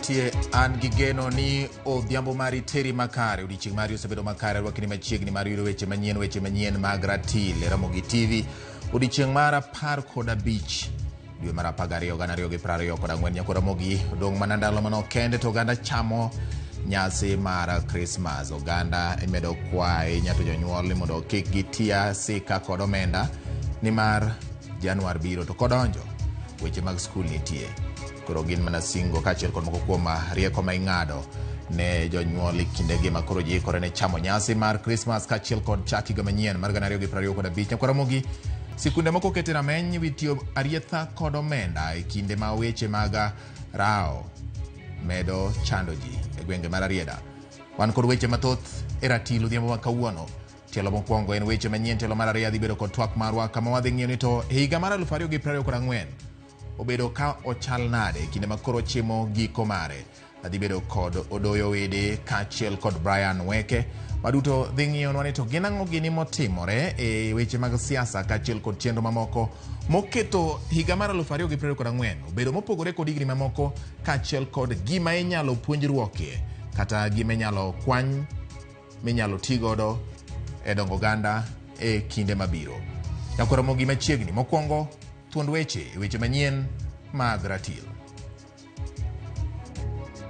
intie, an gi geno ni odhiambo mari teri makare, odiochieng' mari osebedo makare, rwakni machiegni mar yudo weche manyien, weche manyien mag ratil e Ramogi TV. Odiochieng' mar 15 dwe mar 12 2024 nyako Ramogi odong' mana ndalo manok kende to oganda chamo nyasi mar Christmas. Oganda imedo kwa ahinya to jonyuol ni mondo kik gitia sika kod omenda nimar Januar biro to kodonjo weche mag skul nitie. Koro gin mana singo kaachiel kod moko kuom rieko ma ing'ado ne jonyuol e kindegi ma koro ji ikore ne chamo nyasi mar Christmas kaachiel kod chak higa manyien mar 2025. Nyakwar Ramogi, sikunde moko oket e rameny wi tiyo arietha kod omenda e kinde ma weche mag rawo medo chando ji e gwenge mar Rarieda. Wan kod weche mathoth e ratil odhiambo ma kawuono. Tielo mokwongo en weche manyien, tielo mar ariyo dhi bedo kod twak marwa kama wadhi ng'iyo ni to e higa mar 2024 obedo ka ochal nade e kinde ma koro chimo giko mare. Adhi bedo kod Odoyo Wede kaachiel kod Brian Weke maduto dhi ng'iyonwa ni to gin ang'o gini motimore e weche mag siasa kaachiel kod chenro mamoko moketo higa mar 2024 obedo mopogore kod higni mamoko kaachiel kod gima inyalo puonjruokie kata gima inyalo kwany minyalo ti godo e dongo oganda e kinde mabiro. Nyaka Ramogi machiegni. Mokwongo, thuond weche e weche manyien mag ratil.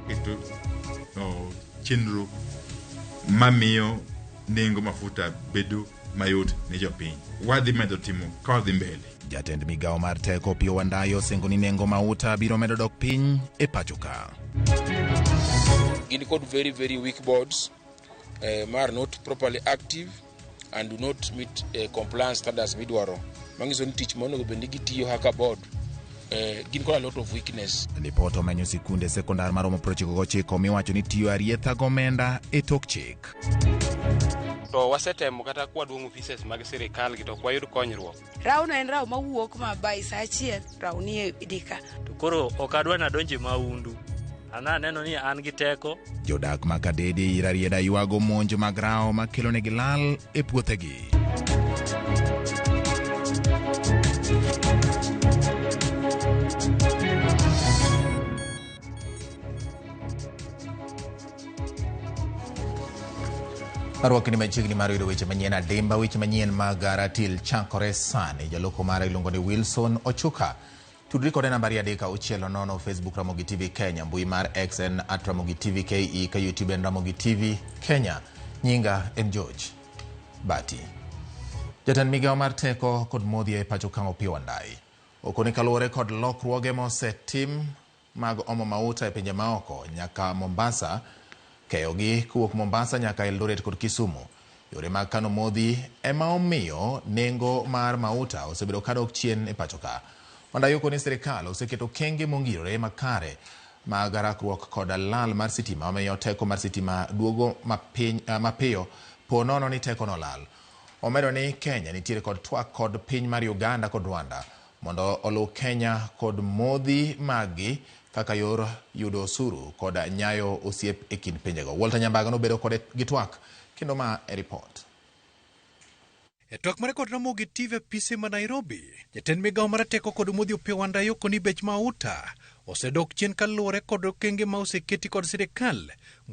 Keto chenro mamiyo nengo mafuta bedo mayot ne jopiny. Wadhi medo timo ka wadhi mbele. Jatend migawo mar teko Opiyo Wandayi osingo ni nengo mauta biro medo dok piny e pacho ka. Gin kod very very weak boards ma are not properly active and do not meet compliance standards midwaro. Manyiso ni tich monego bed ni gitiyo kaka board gin kod a lot of weakness. Lipot omenyo sikunde sekondar maromo 99 miwacho ni tiyo arietha gomenda e tok chik. To wasetemo kata kwaduong'o offices mag sirikal gi to ok wayud konyruok. Rawo no en rawo mawuok ma by sa achiel rawo nie dika. To koro ok adwa nadonje maundu. An aneno ni an gi teko. Jodak ma Kadede ir Rarieda ywago monj mag rawo makelonegi lal e puothegi. Arwakni machiegni mar yudo weche manyien adimba, weche manyien mag ratil chakore sani. Jaloko mara iluongo ni Wilson Ochuka. Tudri kode nambari 360, Facebook Ramogi TV Kenya, mbui mar X en at Ramogi TV KE, ka YouTube en Ramogi TV Kenya. Nyinga en George Bati. Jatend migawo mar teko kod modhi e pacho ka Opiyo Wandayi okoni kaluwore kod lokruoge mosetim mag omo mauta e pinje maoko nyaka Mombasa, keyogi kowuok Mombasa nyaka Eldoret kod Kisumu. Yore mag kano modhi ema omiyo nengo mar mauta osebedo kadok chien e pacho ka. Wandayi okoni sirikal oseketo okenge mongirore makare mag rakruok kod lal mar sitima omiyo teko mar sitima duogo mapiyo po nono ni teko nolal. Omedo ni Kenya nitiere kod twak kod piny mar Uganda kod Rwanda mondo oluw Kenya kod modhi maggi kaka yor yudo osuru kod nyayo osiep e kind pinjego. Walter Nyambaga nobedo kode gi twak kendo ma e report. E twak mare kod Ramogi TV apise ma Nairobi, jatend migawo mar teko kod modhi Opiyo Wandayi okoni bech mauta osedok chien kaluwore kod okenge ma oseketi kod sirikal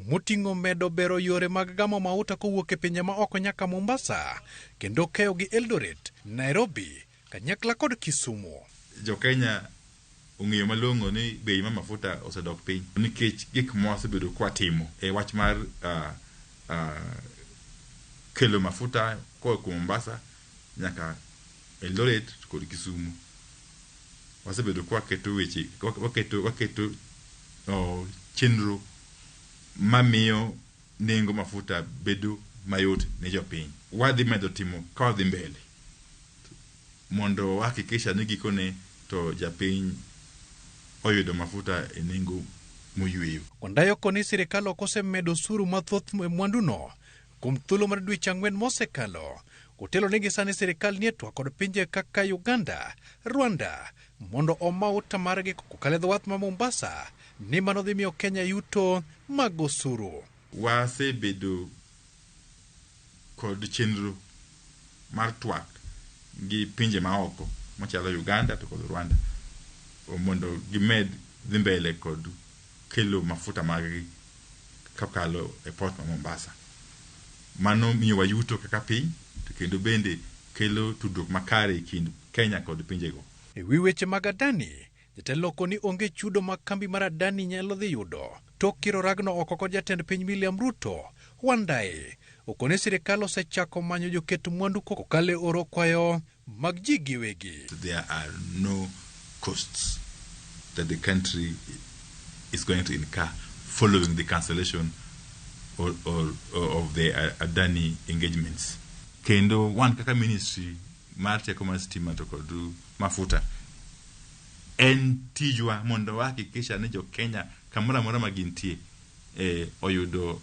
moting'o medo bero yore mag gamo mauta kowuok e pinje ma oko nyaka Mombasa kendo keyo gi Eldoret, Nairobi kanyakla kod Kisumu. Jo Kenya ong'eyo malong'o ni bei mar mafuta osedok piny nikech gik ma wasebedo kwatimo e wach mar kelo mafuta koa kuom Mombasa nyaka Eldoret kod Kisumu. Wasebedo kwaketo weche waketo chenro mamiyo nengo mafuta bedo mayot ne jopiny. Wadhi medo timo ka wadhi mbele mondo wahakikisha ni gikone to japiny oyudo mafuta e nengo moyweyo. Wandayi okoni sirikal ok osemedo osuru mathoth e mwanduno kuom thuolo mar dweche 4 mosekalo. Otelo ni gi sani sirikal nie twak kod pinje kaka Uganda, Rwanda mondo omauta margi kokalo e dho wath ma Mombasa ni mano dhi miyo Kenya yuto mag osuru. Wasebedo kod chenro mar twak gi pinje maoko machalo Uganda to kod Rwanda mondo gimed dhi mbele kod kelo mafuta maggi kakalo e port ma Mombasa. Mano miyo wayuto kaka piny to kendo bende kelo tudruok makare e kind Kenya kod pinjego. E wi weche mag Adani, jatelo okoni onge chudo ma kambi mar Adani nyalo dhi yudo tok kiro ragno oko kod jatend piny William Ruto. Wandayi okoni sirikal osechako manyo joket mwandu kokalo e oro kwayo mag ji giwegi. There are no costs that the country is going to incur following the cancellation or of the Adani engagements. Kendo wan kaka ministry mar teko mar stima to kod mafuta, en tijwa mondo wahakikisha ni jo Kenya kamoro amora ma gintie oyudo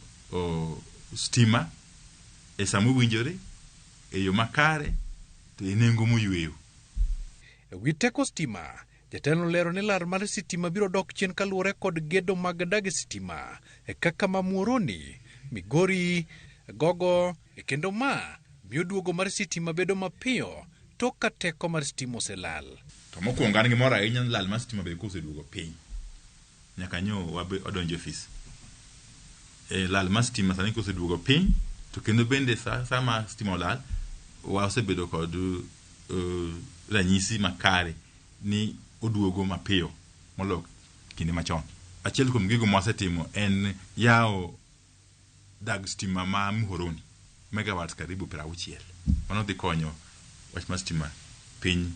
stima e sama owinjore, e yo makare to e nengo moyweyo. E wi teko stima, jatelo lero ni lal mar sitima biro dok chien kaluwore kod gedo mag dag sitima e kaka ma Muhoroni, Migori, Gogo e kendo ma miyo duogo mar sitima bedo mapiyo tok ka teko mar sitima oselal. To mokwongo an gi mor ahinya ni lal mar stima be koseduogo piny nyaka nyo wabe wadonjo e ofis. Lal mar stima sani koseduogo piny to kendo bende sama stima olal wasebedo kod ranyisi makare ni oduogo mapiyo moloyo kinde machon. Achiel kuom gigo mwasetimo en yawo dag stima ma Muhoroni megawatts karibu 60. Mano dhi konyo wach mar stima piny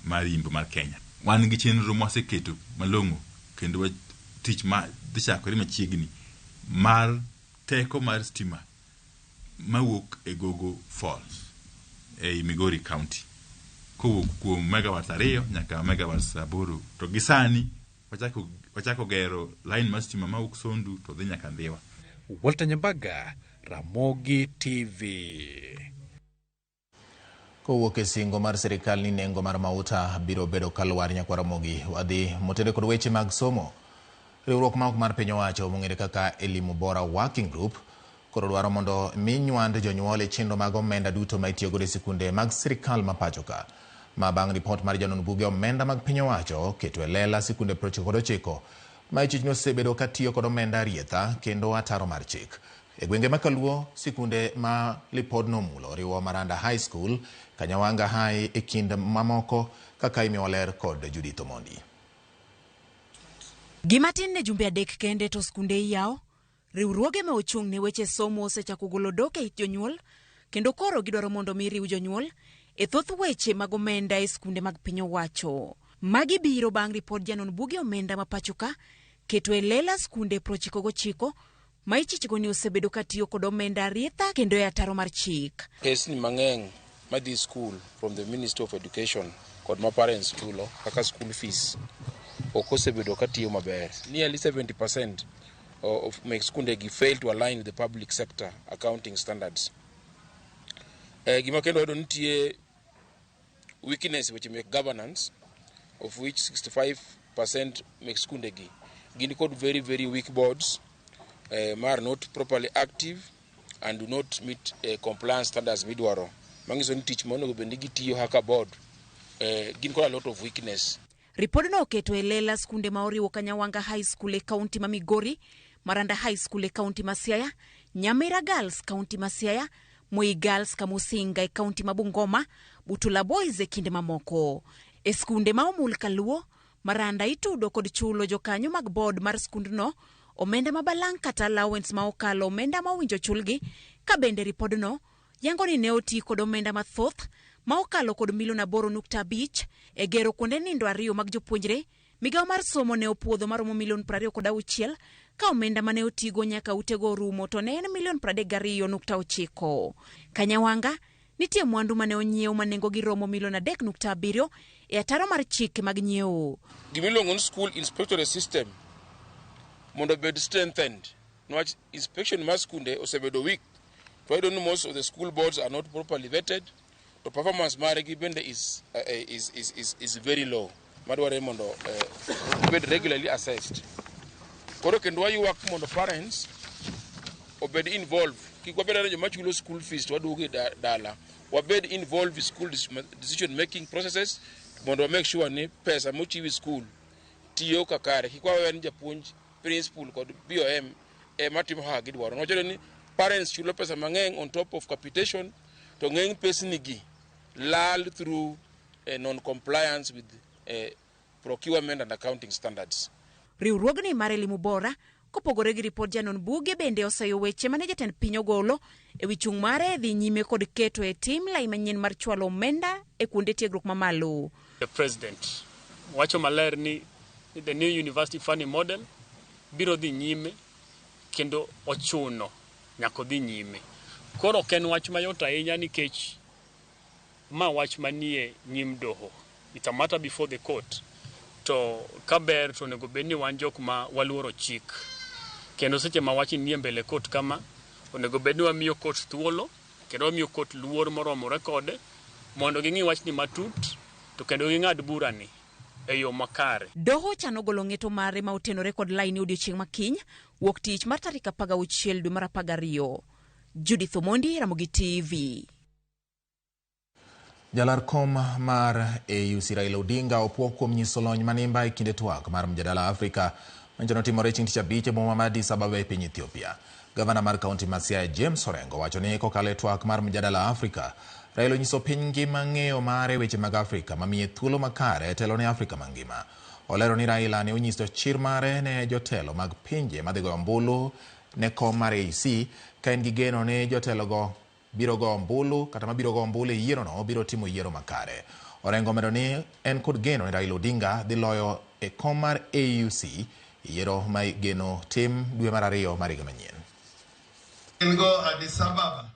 mar yimbo mar Kenya. Wan gi chenro mwaseketo malong'o kendo tich ma dhi chakore machiegni mar teko mar stima mawuok e Gogo Falls ei Migori County kowuok kuom megawatts 2 nyaka megawatts 8. To gi sani wachako gero line mar stima mawuok Sondu to dhi nyaka Ndhiwa. Walter Nyambaga, Ramogi TV. Kowuok e singo mar sirikal ni nengo mar mauta biro bedo kalwar nyakwa Ramogi, wadhi motenore kod weche mag somo. Riwruok ma ok mar piny owacho mong'ere kaka Elimu Bora Working Group koro dwaro mondo mi nywand jonyuol e chenro mag omenda duto ma itiyogodo e sikunde mag sirikal ma pacho ka. Ma bang' ripot mar janon buge omenda mag piny owacho keto e lela sikunde 99 ma ichich ni osebedo ka tiyo kod omenda arietha kendo ataro mar chik. E gwenge ma Kaluo, sikunde ma lipodno omulo oriwo Maranda High School, Kanyawanga High e kind mamoko kaka imiyowa ler kod Judith Omondi. Gima tin ne jumbe 3 kende to skunde iyawo, riwruoge ma ochung' ne weche somo osechako golo dok e it jonyuol kendo koro gidwaro mondo mi riw jonyuol e thoth weche mag omenda e skunde mag piny owacho. Magi biro bang' ripod janon buge omenda ma pacho ka keto e lela skunde 99 ma ichichgo ni osebedo ka tiyo kod omenda arietha kendo e ataro mar chik. Pesni mang'eny madhi school from the Ministry of Education kod ma parents chulo kaka school fees ok osebedo ka tiyo maber. Nearly 70% of mek skunde gi fail to align with the public sector accounting standards. Gima kendo wayudo nitie weakness weche mek governance, of which 65% mek skunde gi gin kod very very weak boards ma are not properly active and do not meet compliance standards midwaro. Manyiso ni tich monego bed ni gitiyo kaka board gin kod a lot of weakness. Ripodno oketo e lela skunde ma oriwo Kanyawanga High School e kaunti ma Migori, Maranda High School e kaunti ma Siaya, Nyamira Girls kaunti ma Siaya, Moi Girls Kamusinga e kaunti ma Bungoma, Butula Boys e kinde mamoko. E skunde ma omul kaluo, Maranda itudo kod chulo jokanyo mag board mar skundno omenda ma balang' kata allowance ma okalo omenda ma owinjo chulgi, ka bende ripodno yango ni ne oti kod omenda mathoth ma okalo kod milion 8.5 e gero kuonde nindo ariyo mag jopuonjre. Migawo mar somo ne opuodho maromo milion 26 ka omenda mane otigo nyaka utego orumo to ne en milion 32.9. Kanyawanga nitie mwandu mane onyiew ma nengogi romo milion 3.7 e ataro mar chike mag nyiewo. Gimiluongo ni school inspectorate system mondo obed strengthened niwach inspection mar skunde osebedo weak, to wayudo ni most of the school boards are not properly vetted, to performance margi bende is very low madwarore mondo obed regularly assessed. Koro kendo waywak mondo parents obed involved, kik wabed ane joma chulo school fees to waduogo e dala, wabed involved in school decision making processes mondo wa make sure ni pesa mochiw e school tiyo kakare, kik wawe ni japuonj. principal kod BOM ema timo kaka gidwaro. Nowacho ni parents chulo pesa mang'eny on top of capitation to ng'eny pesni gi lal through non-compliance with procurement and accounting standards. Riwruogni mar Elimu Bora kopogore gi ripod janon buge bende oseyo weche mane jatend piny ogolo e wi chung' mare dhi nyime kod keto e tim lai manyien mar chwalo omenda e kuonde tiegruok mamalo. The president wacho maler ni the new university funding model biro dhi nyime kendo ochuno nyaka odhi nyime. Koro ok en wach mayot ahinya nikech ma wach manie nyim doho. It's a matter before the court. To kaber to onego bed ni wan jok ma waluoro chik. Kendo seche ma wach nie mbele court kama, onego bed ni wamiyo court thuolo kendo wamiyo court luor moromore kode mondo ging'i wachni matut to kendo ging'ad burani e yo makare. Doho chano golo ng'eto mare ma otenore kod laini odiochieng' ma kiny wuok tich mar tarik 16 dwe mar 12. Judith Omondi, Ramogi TV. Jalar kom mar AUC Raila Odinga opuo kuom nyiso lony manimba e kinde twak mar mjadala Afrika manyicho notimore chieng' tich abich e boma mar Addis Ababa e piny Ethiopia. Gavana mar kaunti ma Siaya James Orengo wacho ni kokalo e twak mar mjadala Afrika, Raila onyiso piny ngima ng'eyo mare weche mag Afrika mamiye thuolo makare telo ne Afrika mangima. Olero ni Raila ne onyiso chir mare ne jotelo mag pinje madhi goyo ombulu ne kom mar AUC ka en gi geno ni jotelogo biro go ombulu kata mabiro go ombulu e yierono biro timo yiero makare. Orengo omedo ni en kod geno ni Raila Odinga dhi loyo e kom mar AUC yiero ma igeno tim dwe mar ariyo mar higa manyien. Gin go Addis Ababa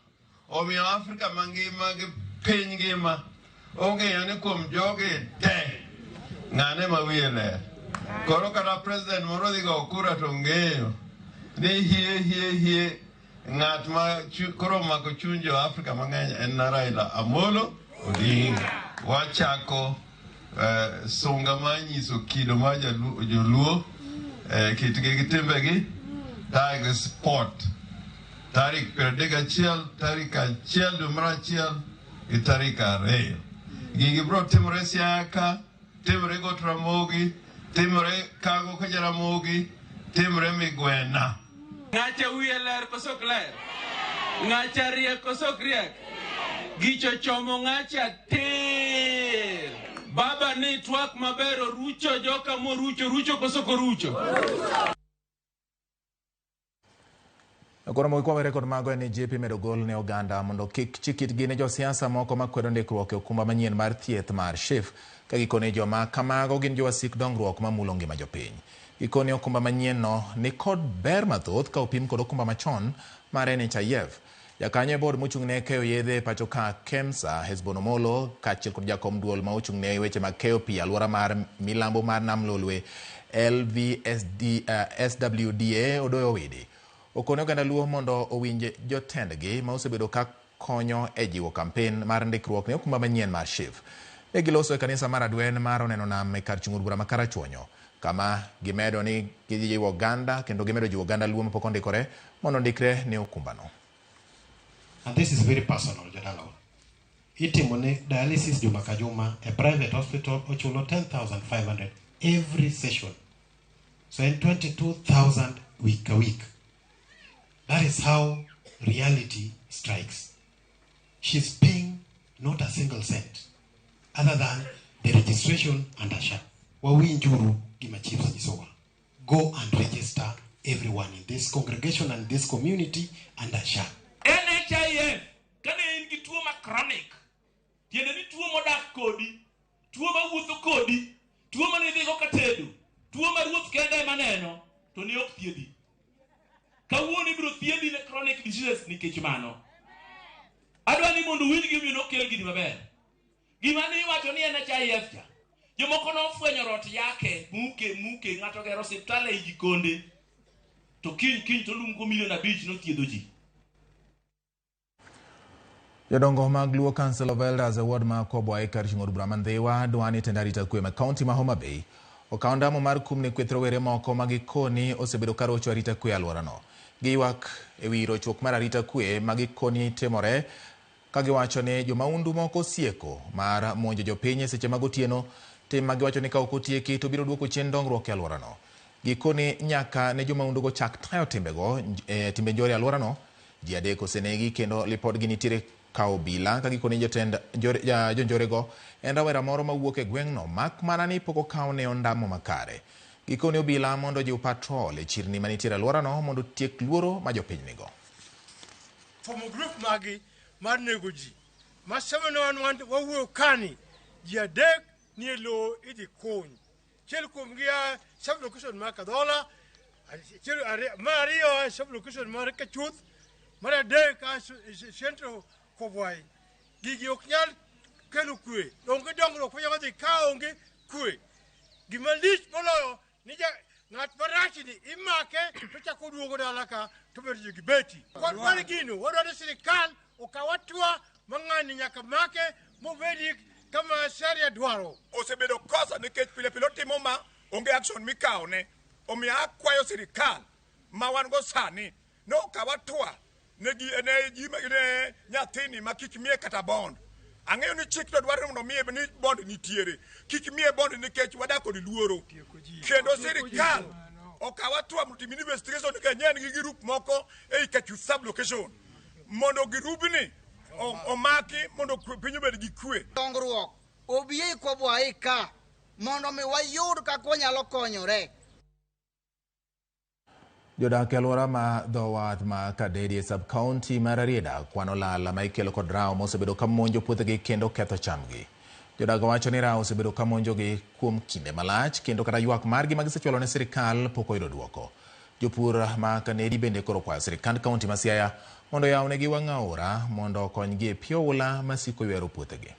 omiyo Afrika mangima gi piny ngima ong'eyo ni kuom jogi te ng'ane ma wiye ler. Koro kata president moro dhi go kura to ng'eyo ni hie hie hie ng'at ma koro omako chuny jo Afrika mang'eny en Raila Amolo Odinga. Wachako sunga mar nyiso kido mar joluo, kitgi gi timbegi, kae gi sport. Tarik 31, tarik 1 dwe mar 1 gi tarik 2. Gigi biro timore Siaya ka, timore Got Ramogi, timore Kago ka Jaramogi, timore Migwena. Ng'acha wiye ler koso ok ler? Ng'acha riek koso ok riek? Gicho chomo ng'acha tir. Baba ni twak maber orucho joka morucho, rucho koso ok orucho? Koro mogik wawere kod mago en ni JP medo gol ne oganda mondo kik chikitgi ne josiasa moko makwedo ndikruok e okumba manyien mar thieth mar SHIF ka gikone joma kamago gin jowasik dongruok mamulo ngima jopiny. Gikone okumba manyien no ni kod ber mathoth ka opim kod okumba machon mar NHIF. Jakanyo e board mochung' ne keyo yedhe e pacho ka KEMSA Hesbon Omolo kaachiel kod jakom duol ma ochung' ne weche mag keyo pi alwora mar milambo mar Nam Lolwe LVSD, SWDA Odoyo Owidi okone oganda Luo mondo owinj jotendgi ma osebedo ka konyo e jiwo kampen mar ndikruok ne okumba manyien mar SHIF. Ne giloso e kanisa mar Adwen mar oneno nam e kar chung' od bura ma Karachuonyo kama gimedo ni gijiwo oganda kendo gimedo jiwo oganda Luo mapok ondikore mondo ondikre ne okumbano. And this is very personal, jadalawa. Itimo ne dialysis juma ka juma e private hospital ochulo 10,500 every session. So in 22,000 week a week. That is how reality strikes. She's paying not a single cent other than the registration and a SHA. Wawinjuru gima chiefs nyisowa. Go and register everyone in this congregation and this community under SHA. NHIF kane in gi tuo ma chronic, tiende ni tuo modak kodi, tuo mawuotho kodi, tuo mane idhigo katedo, tuo ma ruoth kende ema neno, to ne ok thiedhi. Kawuono ibiro thiedhi ne chronic diseases nikech mano. Adwa ni mondo uwinj gimomiyo nokel gini maber. Gima ne iwacho ni NHIF cha, jomoko nofwenyo rot yake, muke muke, ng'ato ogero osiptal ei jikonde, to kiny kiny to lungo milion 5 nothiedho ji. Jodongo mag Luo Council of Elders e ward ma Kobwa e kar chung' od bura ma Ndhiwa dwa ni tend arita kwe ma kaunti ma Homa Bay okaw ndamo mar kum ne kweth rowere moko ma gikoni osebedo ka rocho arita kwe e alworano. Giywak e wi rochruok mar arita kwe ma gikoni timore ka giwacho ni jomaundu moko osieko mar monjo jopiny e seche mag otieno, tim ma giwacho ni ka ok otieki to biro duoko chien dongruok e alworano. Gikone nyaka ne jomaundugo chak tayo timbego timbe njore e alworano, ji 3 osenegi kendo lipodgi nitiere ka obila ka gikone jotend jonjorego en rawera moro mawuok e gweng'no mak mana ni pok okawne ondamo makare. Gikone obila mondo ojiw patrol e chirni manitiere e alworano mondo otiek luoro ma jopiny nigo. Fomo group magi mar nego ji ma 711 wawuoyo kani ji 3 ni e lowo idhi kuny. Achiel kuomgi a sub location mar Kadhola, mar 2 a sub location mar Kachuth, mar 3 a Central Kobwai. Gigi ok nyal kelo kwe, onge dongruok manyalo dhi ka onge kwe. Gima lich moloyo ni ng'at marachni imake to chako duogo dala ka to bedo ji gi beti. Wadwaro gino, wadwaro ni sirikal okaw hatua ma ng'ani nyaka make mobedi kama sheria dwaro. Osebedo kosa nikech pile pile otimo ma onge action mikawone. Omiyo akwayo sirikal ma wan go sani no okaw hatua ne nyathini ma kik miye kata bond. Ang'eyo ni chik to dwaro mondo miye ni bond nitiere. Kik miye bond nikech wadak kod luoro. Kendo sirikal okaw hatua mondo otim investigation ka en gi grup moko ei Kachuth sub location mondo girubni omaki mondo piny obed gi kwe. Dongruok obi ei Kobwai ka mondo mi wayud kaka wanyalo konyore. Jodak e alwora ma dho wath ma Kadedi e sub county mar Rarieda kwano lal ma ikelo kod rawo mosebedo ka monjo puothegi kendo ketho chamgi. Jodak wacho ni rawo osebedo ka monjogi kuom kinde malach kendo kata ywak margi ma gisechwalo ne sirikal pok oyudo dwoko. Jopur ma Kanedi bende koro kwayo sirikand kaunti ma Siaya mondo oyawnegi wang' aora mondo okonygi e pi oula masiko ywero puothegi.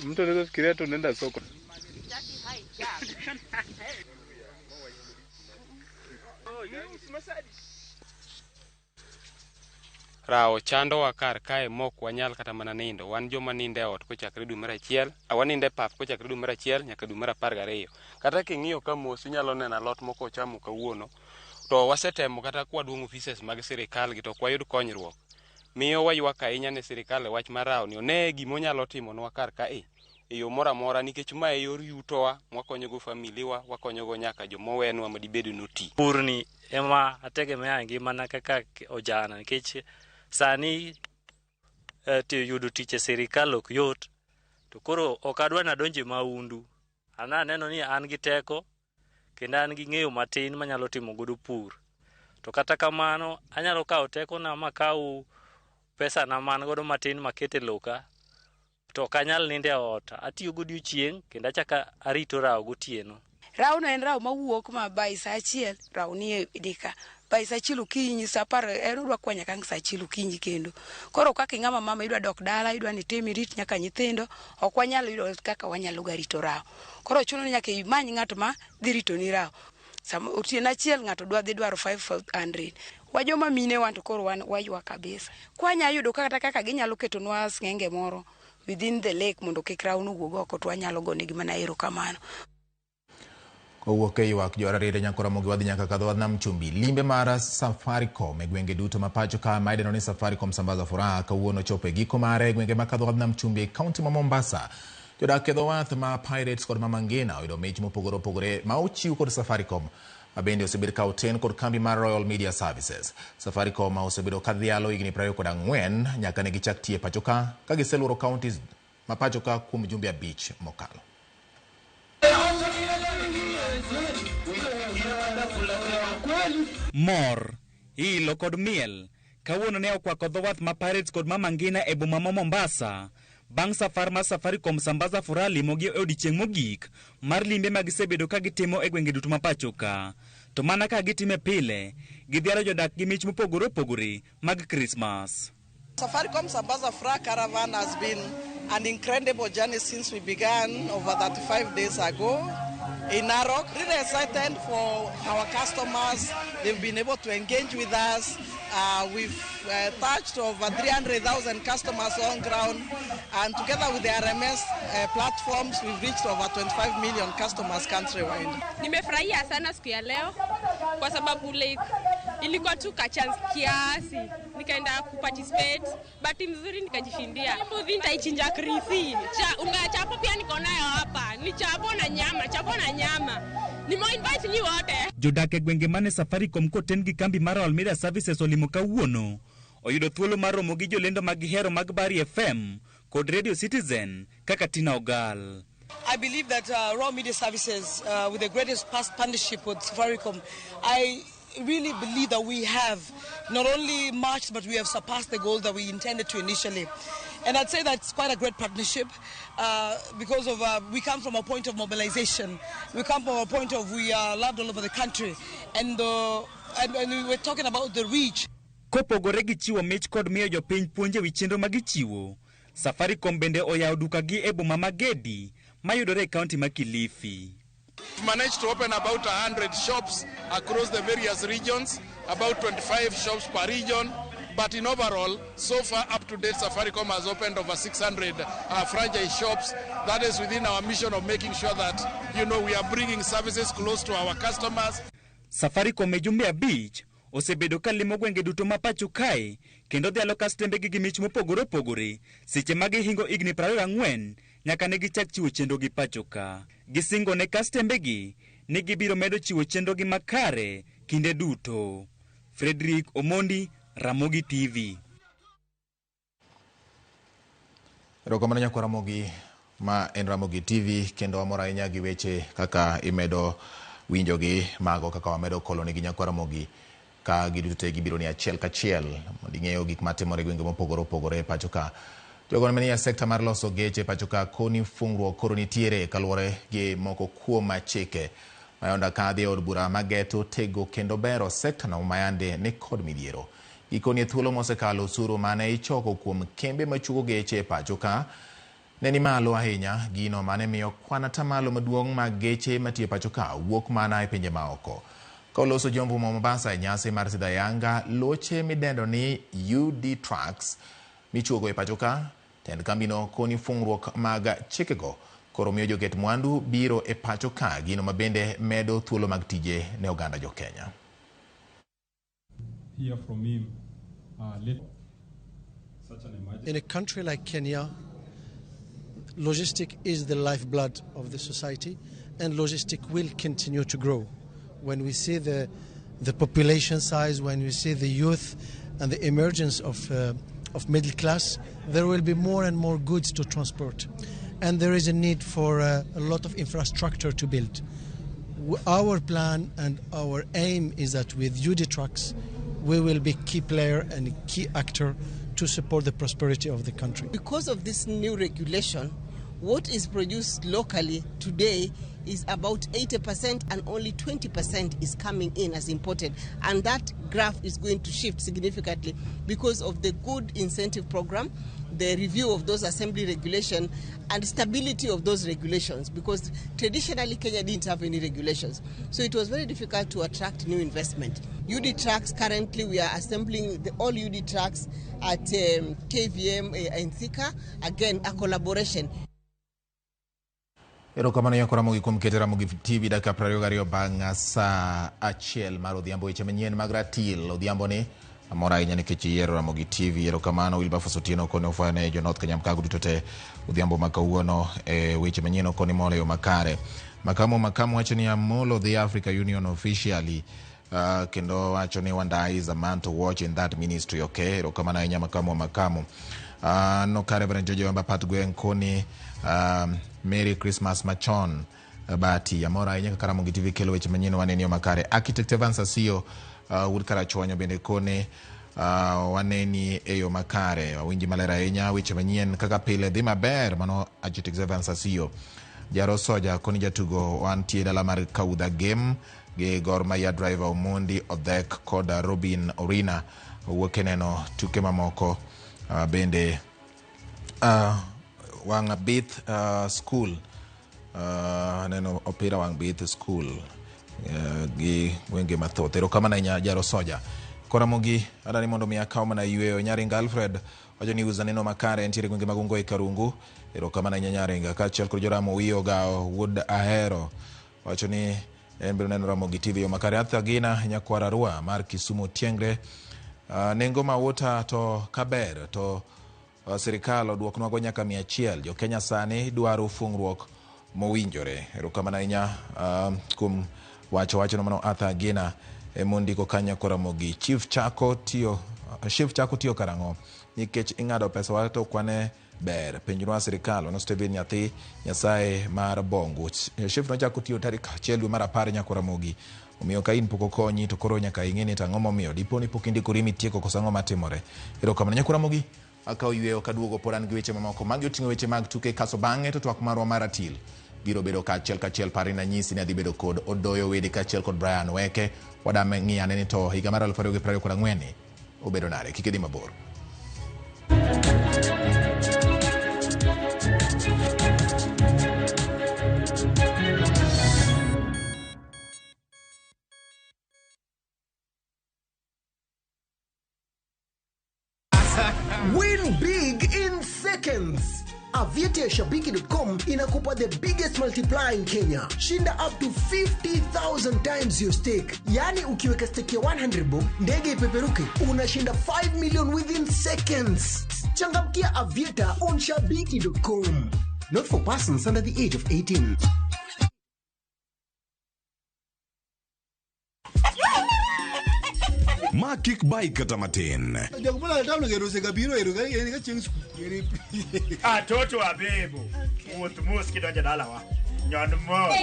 Mtu anaweza fikiria tu unaenda soko. Rawo chandowa kar kae mok wanyal kata mana nindo. Wan joma nindo e ot kochakre dwe mar 1, wanindo e pap kochakre dwe mar 1 nyaka dwe mar 12. Kata king'iyo ka mos inyalo neno alot moko ochamo kawuono. To wasetemo kata kwaduong'o offices mag sirikal gi to ok wayud konyruok. Miyo waywak ahinya ne sirikal e wach mar rawo ni one gima onyalo timonwa kar kae e yo moro amora nikech ma e yor yutowa mwakonyogo familiwa, wakonyogo nyaka jomowenwa madibed noti. Purni ema ategemea e ngimana kaka ojana nikech sani yudo tich e sirikal ok yot to koro ok adwa nadonje maundu. An aneno ni an gi teko kendo an gi ng'eyo matin manyalo timo godo pur. To kata kamano anyalo kawo tekona makaw pesa na man godo matin maket e loka to ok anyal nindo e ot. Atiyo godiochieng' kendo achako arito rawo gotieno. Rawo no en rawo mawuok ma by saa 1 rawo ni e dika. By saa 1 okinyi saa 10 en odwa kwanya kang' saa 1 okinyi kendo. Koro kaka ing'ama mama idwa dok dala idwa ni itim irit nyaka nyithindo ok wanyal yudo kaka wanyalo ga rito rawo. Koro chuno ni nyaka imany ng'at ma dhi ritoni rawo. Sama otieno achiel ng'ato dwa dhi dwaro 500. Wajoma mine wan to koro wan waywak kabisa. Kwanya yudo kata kaka ginyalo ketonwa sng'enge moro within the lake mondo kik rawo no wuog oko to wanyalo gonegi mana erokamano. Kowuok e ywak jo Rarieda nyaka Ramogi wadhi nyaka kadho nam chumbi. Limbe mar Safaricom e gwenge duto ma pacho ka ma idendo ni Safaricom Sambaza Furaha kawuono chopo e giko mare e gwenge ma kadho nam chumbi e kaunti ma Mombasa. Jodak e dho wath ma Pirates kod Mama Ngina oyudo mich mopogore opogore ma ochiw kod Safaricom ma bende osebed ka oten kod kambi mar Royal Media Services. Safaricom osebedo ka dhialo higni 24 nyaka ne gichak tiyo e pacho ka giseluoro counties ma pacho ka kuom jumbe 5 mokalo. Mor, ilo kod miel kawuono ne okwako dho wath ma Pirates kod Mama Ngina e boma ma Mombasa bang' safar mar Safaricom Sambaza Furaha limogi e odiechieng' mogik mar limbe ma gisebedo ka gitimo e gwenge duto ma pacho ka. To mana ka gitime pile, gidhialo jodak gi mich mopogore opogore mag Christmas. Safaricom Sambaza Furaha Caravan has been an incredible journey since we began over 35 days ago. in Narok. Really excited for our customers. They've been able to engage with us. We've touched over 300,000 customers on ground, and together with the RMS platforms, we've reached over 25 million customers countrywide. Nimefurahia sana siku ya leo kwa sababu like ilikuwa tu ka chance kiasi nikaenda kuparticipate, bahati mzuri nikajishindia. Mbuzi nitaichinja krisi. Cha unga chapo pia niko nayo hapa. Ni chapo na nyama, chapo na nyama. Nime-invite nyi wote. Jodak e gwenge mane Safaricom koten gi kambi mar Royal Media Services olimo kawuono oyudo thuolo mar romo gi jolendo mag gihero mag Bari FM kod Radio Citizen kaka Tina Ogal. I believe that Royal Media Services, with the greatest past partnership with Safaricom, I really believe that we have not only marched, but we have surpassed the goal that we intended to initially. And I'd say that's quite a great partnership because of we come from a point of mobilization. We come from a point of we are loved all over the country. And we're talking about the reach. Kopogore gi chiwo mich kod miyo jopiny puonj e wi chenro ma gichiwo, Safaricom bende oyawo dukagi e boma ma Gedi mayudore e kaunti ma Kilifi. We've managed to open about 100 shops across the various regions, about 25 shops per region. But in overall, so far up to date, Safaricom has opened over 600 franchise shops. That is within our mission of making sure that we are bringing services close to our customers. Safaricom e jumbe 5 osebedo ka limo gwenge duto ma pacho kae kendo dhialo kastembegi gi mich mopogore opogore seche ma gihingo higni 24 nyaka ne gichak chiwo chenro gi pacho ka. Gisingo ne kastembegi ni gibiro medo chiwo chenro gi makare kinde duto. Frederick Omondi, Ramogi TV. Erokamano nyakwa Ramogi, ma en Ramogi TV, kendo wamor ahinya gi weche kaka imedo winjogi mago kaka wamedo kolonegi nyakwa Ramogi ka giduto te gibiro ni achiel kachiel mondo ing'eyo gik matimore e gwenge mopogore opogore e pacho ka. Jogo manie sekta mar loso geche e pacho ka koni fungruok koro nitiere kaluwore gi moko kuom chike mayonda kadhi e od bura mageto tego kendo bero sekta no mayande ni kod midhiero. Gikoni e thuolo mosekalo osuru mane ichoko kuom kembe machuogo geche e pacho ka ne ni malo ahinya, gino mane miyo kwan atamalo maduong' mag geche matiyo e pacho ka wuok mana e pinje maoko. Ka oloso Jomvu ma Mombasa e nyasi mar Sidha Yanga, loche midendo ni UD Trucks michuogo e pacho ka, tend kambino koni fungruok mag chikego koro miyo joket mwandu biro e pacho ka, gino mabende medo thuolo mag tije ne oganda jo Kenya. Hear from him later. Such an emergency. In a country like Kenya, logistics is the lifeblood of the society, and logistics will continue to grow. When we see the population size, when we see the youth and the emergence of middle class, there will be more and more goods to transport. And there is a need for a lot of infrastructure to build. Our plan and our aim is that with UD Trucks, we will be key player and key actor to support the prosperity of the country. Because of this new regulation, what is produced locally today is about 80% and only 20% is coming in as imported. And that graph is going to shift significantly because of the good incentive program, the review of those assembly regulation and stability of those regulations, because traditionally Kenya didn't have any regulations. So it was very difficult to attract new investment. UD Trucks, currently we are assembling all UD Trucks at KVM in Thika, again a collaboration. Erokamano nyakwa Ramogi kuom keto Ramogi TV dakika 22 bang' saa 1 mar odhiambo. Weche manyien mag ratil odhiambo ni amor ahinya nikech iyiero Ramogi TV. Erokamano Wilberforce Otieno kone ofwayo ne jo North Kenya Mkago duto te odhiambo ma kawuono e weche manyien okoni molo yo makare. Makamu wacho ni Amolo the Africa Union officially kendo wacho ni Wandai is a man to watch in that ministry. Okay, erokamano ahinya Makamu. No kare Reverend Jojo Wemba Pat Gweng koni Merry Christmas machon Bati amor ahinya kaka Ramogi TV kelo weche manyien waneni yo makare. Architect Evans Asiyo wuod Karachuonyo bende kone waneni e yo makare, wawinji maler ahinya weche manyien kaka pile dhi maber. Mano Architect Evans Asiyo. Jaro Soja koni jatugo wantie dala mar Kaudha Game gi Gor Mahia driver Omondi Odhek kod Robin Orina owuok e neno tuke mamoko. Bende wang' Bith School Aneno opira wang' bith school gi gwenge mathoth. Erokamano ahinya Jaro Soja. Koramogi adani mondo mi akaw mana yweyo. Nyaringa Alfred wacho ni uza neno makare entiere gwenge mag Ungo e Karungu. Erokamano ahinya Nyaringa. Kaachiel kod Joramo wiye ogawo wuod Ahero wacho ni en biro neno Ramogi TV yo makare. Arthur Gina nyakwar Arua mar Kisumu Tiengre. Nengo mauta to kaber to sirikal oduoknwago nyaka 100. Jo Kenya sani dwaro fung'ruok mowinjore. Erokamano ahinya kuom wacho wachno mano Arthur Gina emondiko kanyo Koramogi. Chief chako tiyo Chief chako tiyo karang'o? Nikech ing'ado pesa wa to kwane ber. Penjnwa sirikal ono Stephen nyathi Nyasaye mar Bongu. Chief nochako tiyo tarik 1 dwe mar 10 nyaka Ramogi. Omiyo ka in pok okonyi to koro nyaka ing'e ni to ang'o momiyo dipo ni pok indikori mitieko koso ang'o matimore. Erokamano nyaka Ramogi. Akawo yweyo kaduogo pod an gi weche mamoko. Magi oting'o weche mag tuke kaso bang'e to twak marwa mar ratil biro bedo kaachiel kachiel. Pari nanyisi ni adhi bedo kod Odoyo Wede kaachiel kod Brian Weke. Wadame ng'iyane ni to higa mar 2024 ni obedo nade. Kik idhi mabor. Win big in seconds. Aviator Shabiki.com inakupa the biggest multiplier in Kenya. Shinda up to 50,000 times your stake. Yani ukiweka stake ya 100 bob, ndege ipeperuke, unashinda 5 million within seconds. Changamkia Aviator on Shabiki.com. Not for persons under the age of 18. Ma kik bai kata matin. Atoto abebo. Wuoth mos kidonjo dalawa. Nyon mos.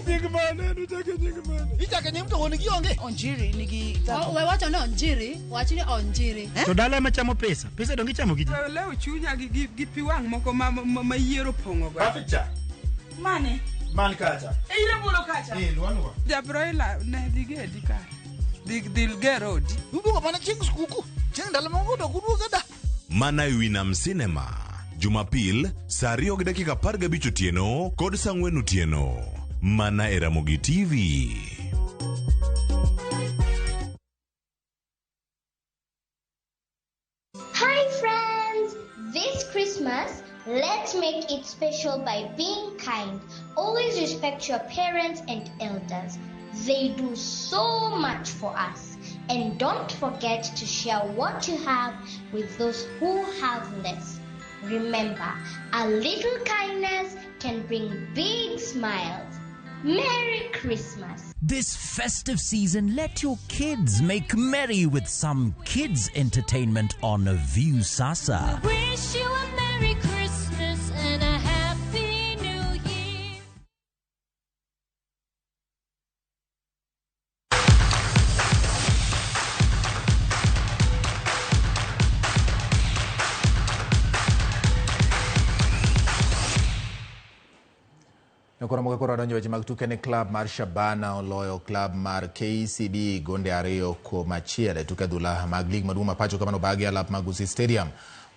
Nying mane? Ichake nying mane? Ichake nying to wuon gi onge. Onjiri nigi. We wacho ni onjiri, wach ni onjiri. To dala ema chamo pesa. Pesa donge ichamo gi ji. Lew chunya gi pi wang' moko ma yier opong'o go. Papicha. Mane? Man kacha. E ire kacha. Eh, luanwa. Jabroila ne dhi gedi kare. Dhi ger odi. Uduogo mana chieng' skuku. Chieng' ndalo moko to ok da. Mana e Winam Cinema. Jumapil, saa 2:15 otieno kod saa 4 otieno. Mana e Ramogi TV. Hi friends! This Christmas, let's make it special by being kind. Always respect your parents and elders. They do so much for us. And don't forget to share what you have with those who have less. Remember, a little kindness can bring big smiles. Merry Christmas! This festive season, let your kids make merry with some kids entertainment on Viusasa. Wish you a Merry Christmas and a Happy New Year. Koro koro adonjo weche mag tuke ni klab mar Shabana oloyo klab mar KCB gonde 2-1 e tuke adhula mag lig maduong' ma pacho kamano bagi alap mag Gusii Stadium.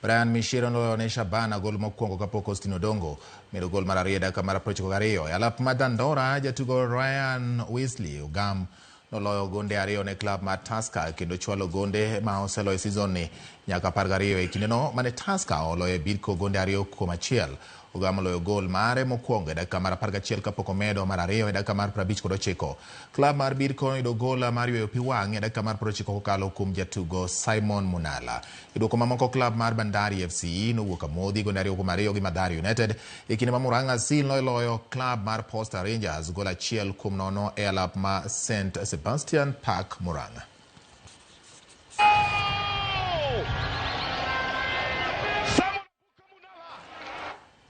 Brian Mishiro noloyo ne Shabana gol mokwongo kapok Austin Odongo medo gol mar 2 e dakika mar 92. E alap mar Dandora jatugo Ryan Wesley Ogam noloyo gonde 2 ne klab mar Tusker kendo chwalo gonde ma oseloyo e season ni nyaka 12 e kindeno mane Tusker oloyo e Bidco gonde 2-1. Ogam oloyo gol mare mokwongo e dakika mar 11 kapok omedo mar 2 e dakika mar 59. Klab mar Bidco noyudo gol mar yweyo pi wang' e dakika mar 90 kokalo kuom jatugo Simon Munala. E duoko mamoko klab mar Bandari FC nowuok amodhi gonde 2-2 gi Mathare United e kinde ma Murang'a Seal noloyo klab mar Posta Rangers gol 1-0 e alap ma St Sebastian Park Murang'a.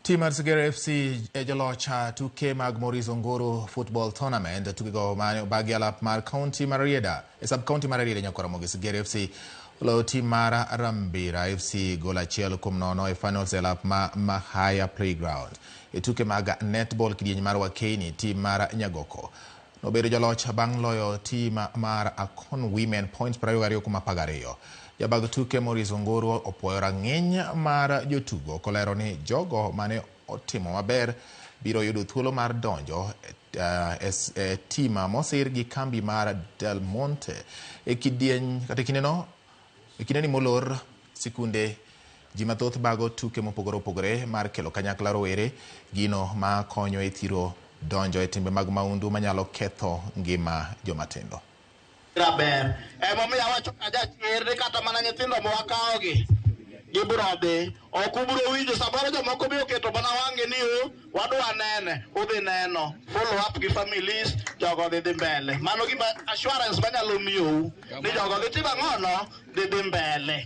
Tim mar Segera FC e joloch tuke mag Maurice Ongoro Football Tournament. Tukego mane obagi alap mar county mar Rarieda e sub county mar Rarieda Nyakoramogi. Segera FC oloyo tim mar Rambira FC gol 1-0 e finals e alap ma Mahaya Playground. E tuke mag netball kidieny mar Wakeini, tim mar Nyagoko nobedo joloch bang' loyo tim mar Akon Women points 22-12. Jabag tuke Maurice Ongoro opuoyo rang'iny mar jotugo kolero ni jogo mane otimo maber biro yudo thuolo mar donjo e tim mosir gi kambi mar Del Monte. E kidieny kata kindeno e kindeni molor sikunde ji mathoth bago tuke mopogore opogore mar kelo kanyakla rowere, gino ma konyo e thiro donjo e timbe mag maundu manyalo ketho ngima jomatindo. Ber emomiyo awacho ka jachir ni kata mana nyithindo mwakawogi gibiro dhi ok ubiro winjo samoro jomoko be oketo mana wang'e ni o wadwa nene udhi neno follow up gi families jogo dhi dhi mbele mano gima assurance manyalo miyou ni jogo dhi timo ang'ono dhi dhi mbele.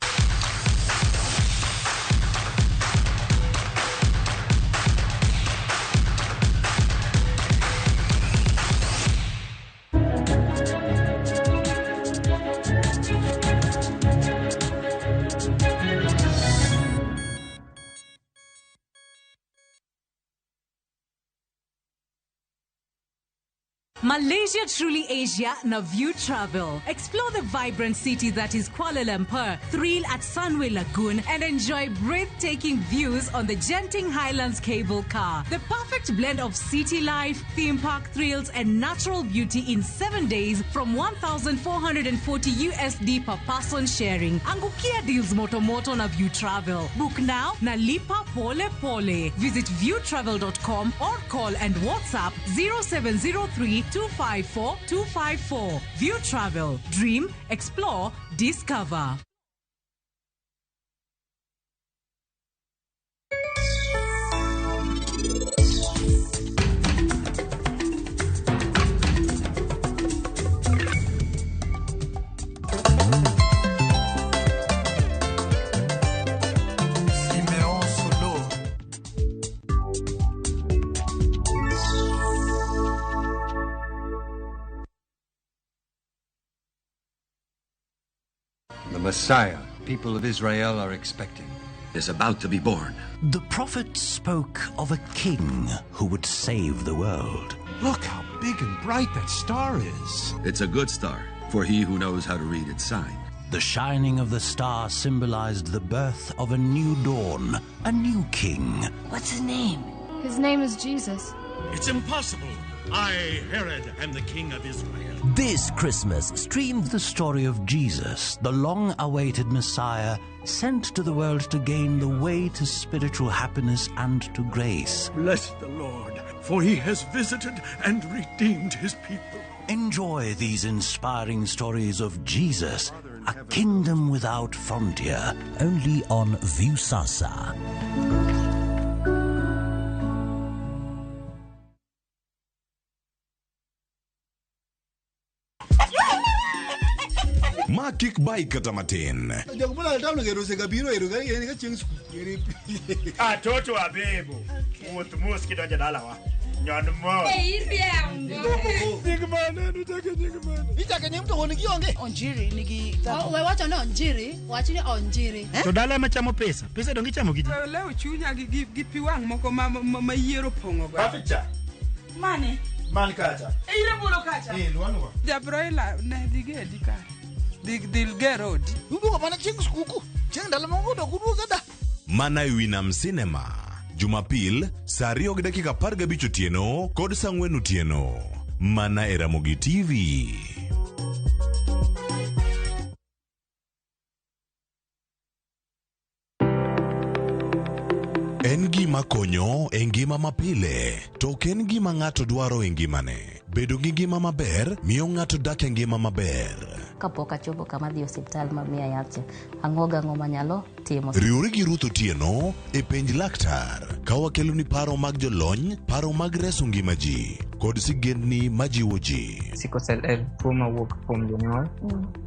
Malaysia Truly Asia na View Travel. Explore the vibrant city that is Kuala Lumpur, thrill at Sunway Lagoon, and enjoy breathtaking views on the Genting Highlands cable car. The perfect blend of city life, theme park thrills, and natural beauty in 7 days from 1,440 USD per person sharing. Angukia deals moto moto na View Travel. Book now na lipa pole pole. Visit viewtravel.com or call and WhatsApp 0703 254 254. View Travel. Dream, explore, discover. Simeon Solo. The Messiah people of Israel are expecting is about to be born. The prophet spoke of a king who would save the world. Look how big and bright that star is. It's a good star for he who knows how to read its sign. The shining of the star symbolized the birth of a new dawn, a new king. What's his name? His name is Jesus. It's impossible. I, Herod, am the king of Israel. This Christmas, stream the story of Jesus, the long-awaited Messiah, sent to the world to gain the way to spiritual happiness and to grace. Bless the Lord, for he has visited and redeemed his people. Enjoy these inspiring stories of Jesus, a kingdom without frontier, only on Viusasa. Ma kik bai kata matin. Atoto abebo. Wuoth mos kidonjo dalawa. Nyon mos. Ichake nying to wuon gi onge. Onjiri nigi We wacho ni onjiri, wach ni onjiri. To dala ema chamo pesa. Pesa donge ichamo gi ji. Lewo chunya gi pi wang' moko ma yier opong'o go. Papicha. Mane? Man kacha. E ire kacha. Eh, luanwa. Jabroila ne dhigedi kare. Dhil ger odi. Uduogo mana chieng' skuku. Chieng' ndalo moko to kuduogo da. Mana e wi Nam Cinema. Jumapil saa 2:15 otieno kod saa 4 otieno. Mana e Ramogi TV. En gima konyo e ngima mapile, to ok en gima ng'ato dwaro e ngimane. Bedo gi ngima maber miyo ng'ato dak e ngima maber. Kapok achopo kama dhi osiptal ma miya yath cha, ang'o gang'o manyalo timo. Riwri gi Ruth Otieno e penj laktar ka wakeloni paro mag jolony, paro mag reso ngima ji kod sigendni majiwo ji. Sickle cell en tuo mawuok kuom jonyuol.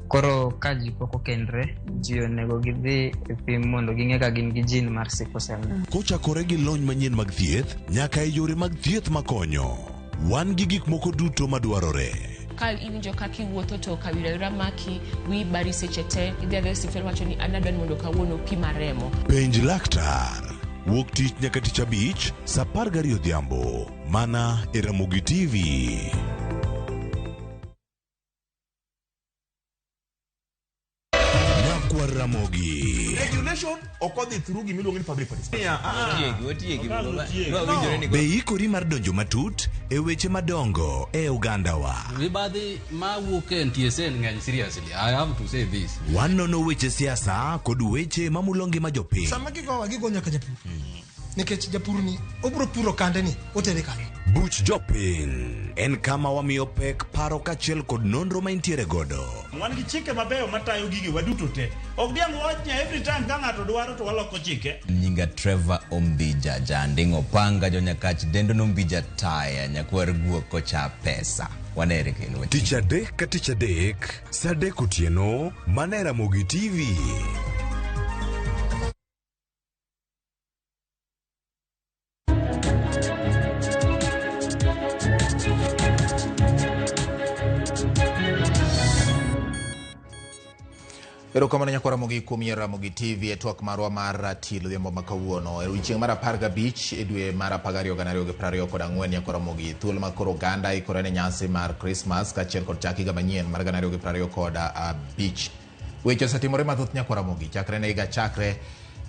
Koro ka ji pok okendre, ji onego gidhi e pim mondo ging'e ka gin gi gene mar sickle cell. Kochakore gi lony manyien mag thieth nyaka e yore mag thieth makonyo. Wan gi gik moko duto madwarore. Ka iwinjo kaka iwuotho to kawira maki, wiyi bari seche te, idhi adhiya e osiptal wacho ni an adwa ni mondo kawuono pima remo. Penj laktar. Wuok tich nyaka tich abich saa 12 odhiambo. Mana e Ramogi TV. Nyakwar Ramogi. Regulation ok odhi through gimiluongo ni public participation. Be ikori mar donjo matut e weche madongo e ogandawa? Mibadhi mawuok e NTSA ng'eny seriously. I have to say this. Wanono weche siasa kod weche mamulo ngima jopiny. Sama gigowa gigo nyaka japur. Nikech japur ni obiro puro kande ni otere kanye. Buch Jopiny en kama wamiyo pek paro kaachiel kod nonro ma intiere godo. Wan gi chike mabeyo matayo gigi waduto te. Ok diang' wach ni every time ka ng'ato dwaro to waloko chike. Nyinga Trevor Ombija Janding'o Panga jonyakach dendo nombija taya nyakwar guok kocha pesa. Wanere kendo. Tich adek ka tich adek, saa adek otieno, mana e Ramogi TV. Erokamano nyakwa Ramogi kuom yiero Ramogi TV e twak marwa mar ratil odhiambo ma kawuono. E odiechieng' mar 15 e dwe mar 12 2024 nyakwa Ramogi, thuolo ma koro oganda ikore ne nyasi mar Christmas kaachiel kod chak higa manyien mar 2025. Weche osetimore mathoth nyakwa Ramogi chakre ne higa chakre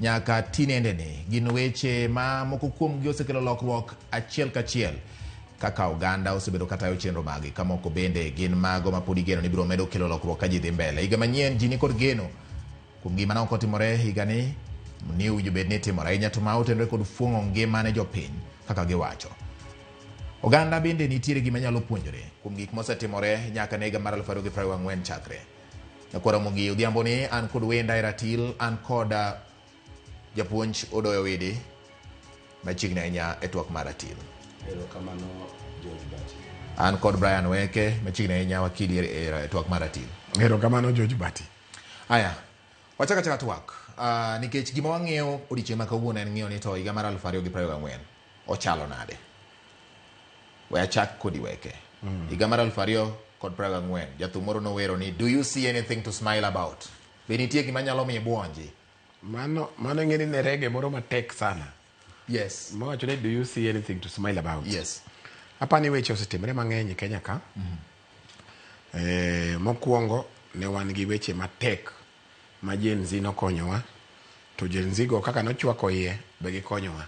nyaka tinendeni. Gin weche ma moko kuomgi osekelo lokruok achiel kachiel kaka oganda osebedo katayo chenro magi, ka moko bende gin mago ma pod igeno ni biro medo kelo lokruok ka ji dhi mbele. Higa manyien ji nikod geno kuom gima ne ok otimore higani ni owinjo bed ni timore ahinya to ma otenore kod fuong'o ngima ne jopiny kaka giwacho. Oganda bende nitiere gima nyalo puonjore kuom gik mosetimore nyaka ne higa mar 2024 chakre. Nyakwar Ramogi odhiambo ni an kod wenda e ratil, an kod japuonj Odoyo Wede machiegni ahinya e twak mar ratil. Erokamano George Bati. An kod Brian Weke machiegni ahinya wakili e twak mar ratil. Erokamano George Bati. Aya, wachak achaka twak nikech gima wang'iyo odiechieng' ma kawuono en ng'iyo ni to higa mar 2024 ochalo nade. We achak kodi Weke. Higa mar 2024 jathum moro nowero ni do you see anything to smile about? Be nitie gima nyalo miyo ibuonji? Mano mano ing'e ni ne rege moro matek sana. Yes. Mawacho ni do you see anything to smile about? Yes. Apani weche osetimore mang'eny e Kenya ka. Mokwongo ne wan gi weche matek ma Gen Z nokonyowa to Gen Z go kaka nochwako iye be gikonyowa.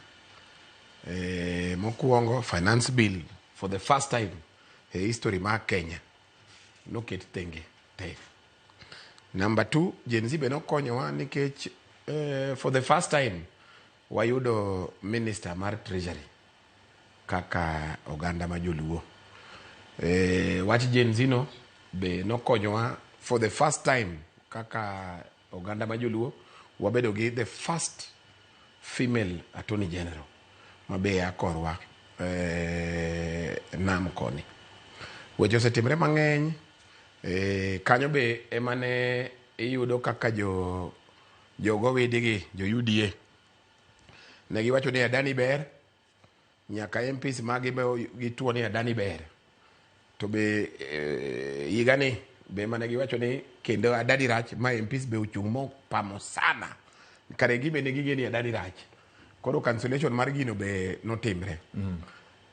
Mokwongo finance bill for the first time e history mar Kenya noket tenge te. Number 2, Gen Z be nokonyowa nikech for the first time wayudo minister mar treasury kaka oganda ma joluo. Wach Gen Z no be nokonyowa for the first time kaka oganda ma joluo wabedo gi the first female attorney general ma be a korwa nam koni. Weche osetimore mang'eny. Kanyo be ema ne iyudo kaka jogo widigi jo UDA ne giwacho ni Adani ber nyaka MPs magi be gituo ni Adani ber to be higani be mane giwacho ni kendo Adani rach ma MPs be ochung' mopamo sana kare gibe ne gigeni Adani rach koro cancellation mar gino be notimre.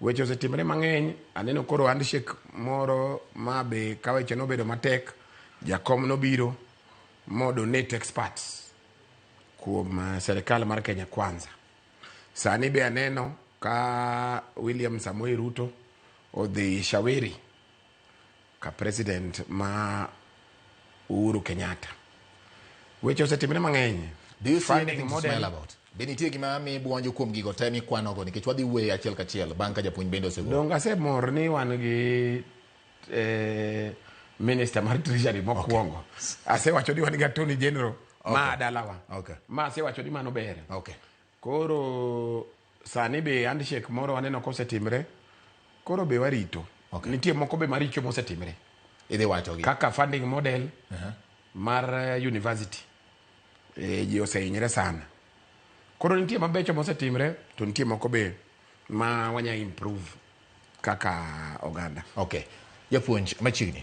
Weche osetimre mang'eny. Aneno koro handshake moro ma be ka weche nobedo matek jakom nobiro mo donate experts kuom serikal mar Kenya Kwanza. Sani be aneno ka William Samoei Ruto odhi shawiri ka president ma Uhuru Kenyatta. Weche osetimre mang'eny. Do you see anything to smile about? Be nitie gima mi buonjo kuom gigo te mikwanogo nikech wadhi wuoyo achiel kachiel bang' ka japuonj bende osegolo. Donge asemor ni wan gi minister mar treasury mokwongo. Asewacho ni wan gi attorney general ma dalawa. Ma asewacho ni mano ber. Koro sani be handshake moro aneno kosetimre. Koro be warito. Nitie moko be maricho mosetimre. Idhi wachogi. Kaka funding model mar university. Ji osehinyre sana. Koro nitie mabecho mosetimre to nitie moko be ma wanya improve kaka oganda. Okay. Japuonj machiegni.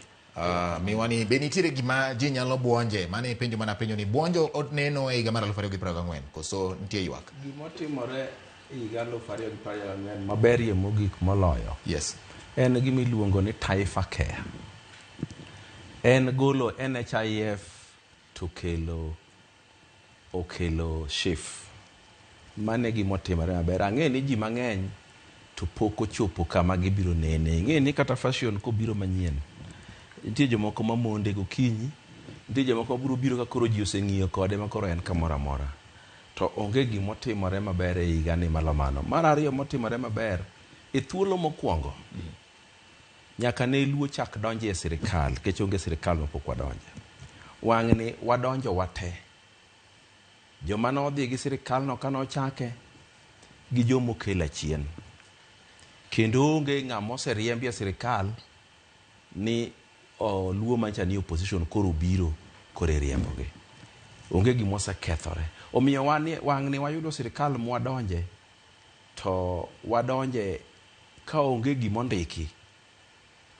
Miwani be nitiere gima ji nyalo buonje? Mano e penjo mana penjo ni buonjo neno e higa mar 2024 koso nitie ywak? Gimotimore e higa 2024 maberie mogik moloyo. Yes. En gima iluongo ni Taifa Care. En golo NHIF to kelo okelo SHIF. Mano e gima otimore maber. Ang'e ni ji mang'eny to pok ochopo kama gibiro nene. Ing'e ni kata fashion kobiro manyien, nitie jomoko ma monde gokinyi, nitie jomoko mabiro biro ka koro ji oseng'iyo kode ma koro en kamoro amora. To onge gima otimore maber e higani malo mano. Mar ariyo motimore maber, e thuolo mokwongo, nyaka ne Luo chak donjo e sirikal, nikech onge sirikal mapok wadonje. Wang'ni wadonjo wate. Joma nodhi gi sirikalno kane ochake, gi joma okel achien. Kendo onge ng'ama oseriembi e sirikal ni Luo mancha ni opposition koro biro koro iriembogi. Onge gima osekethore. Omiyo wang'ni wayudo sirikal mwadonje to wadonje ka onge gima ondiki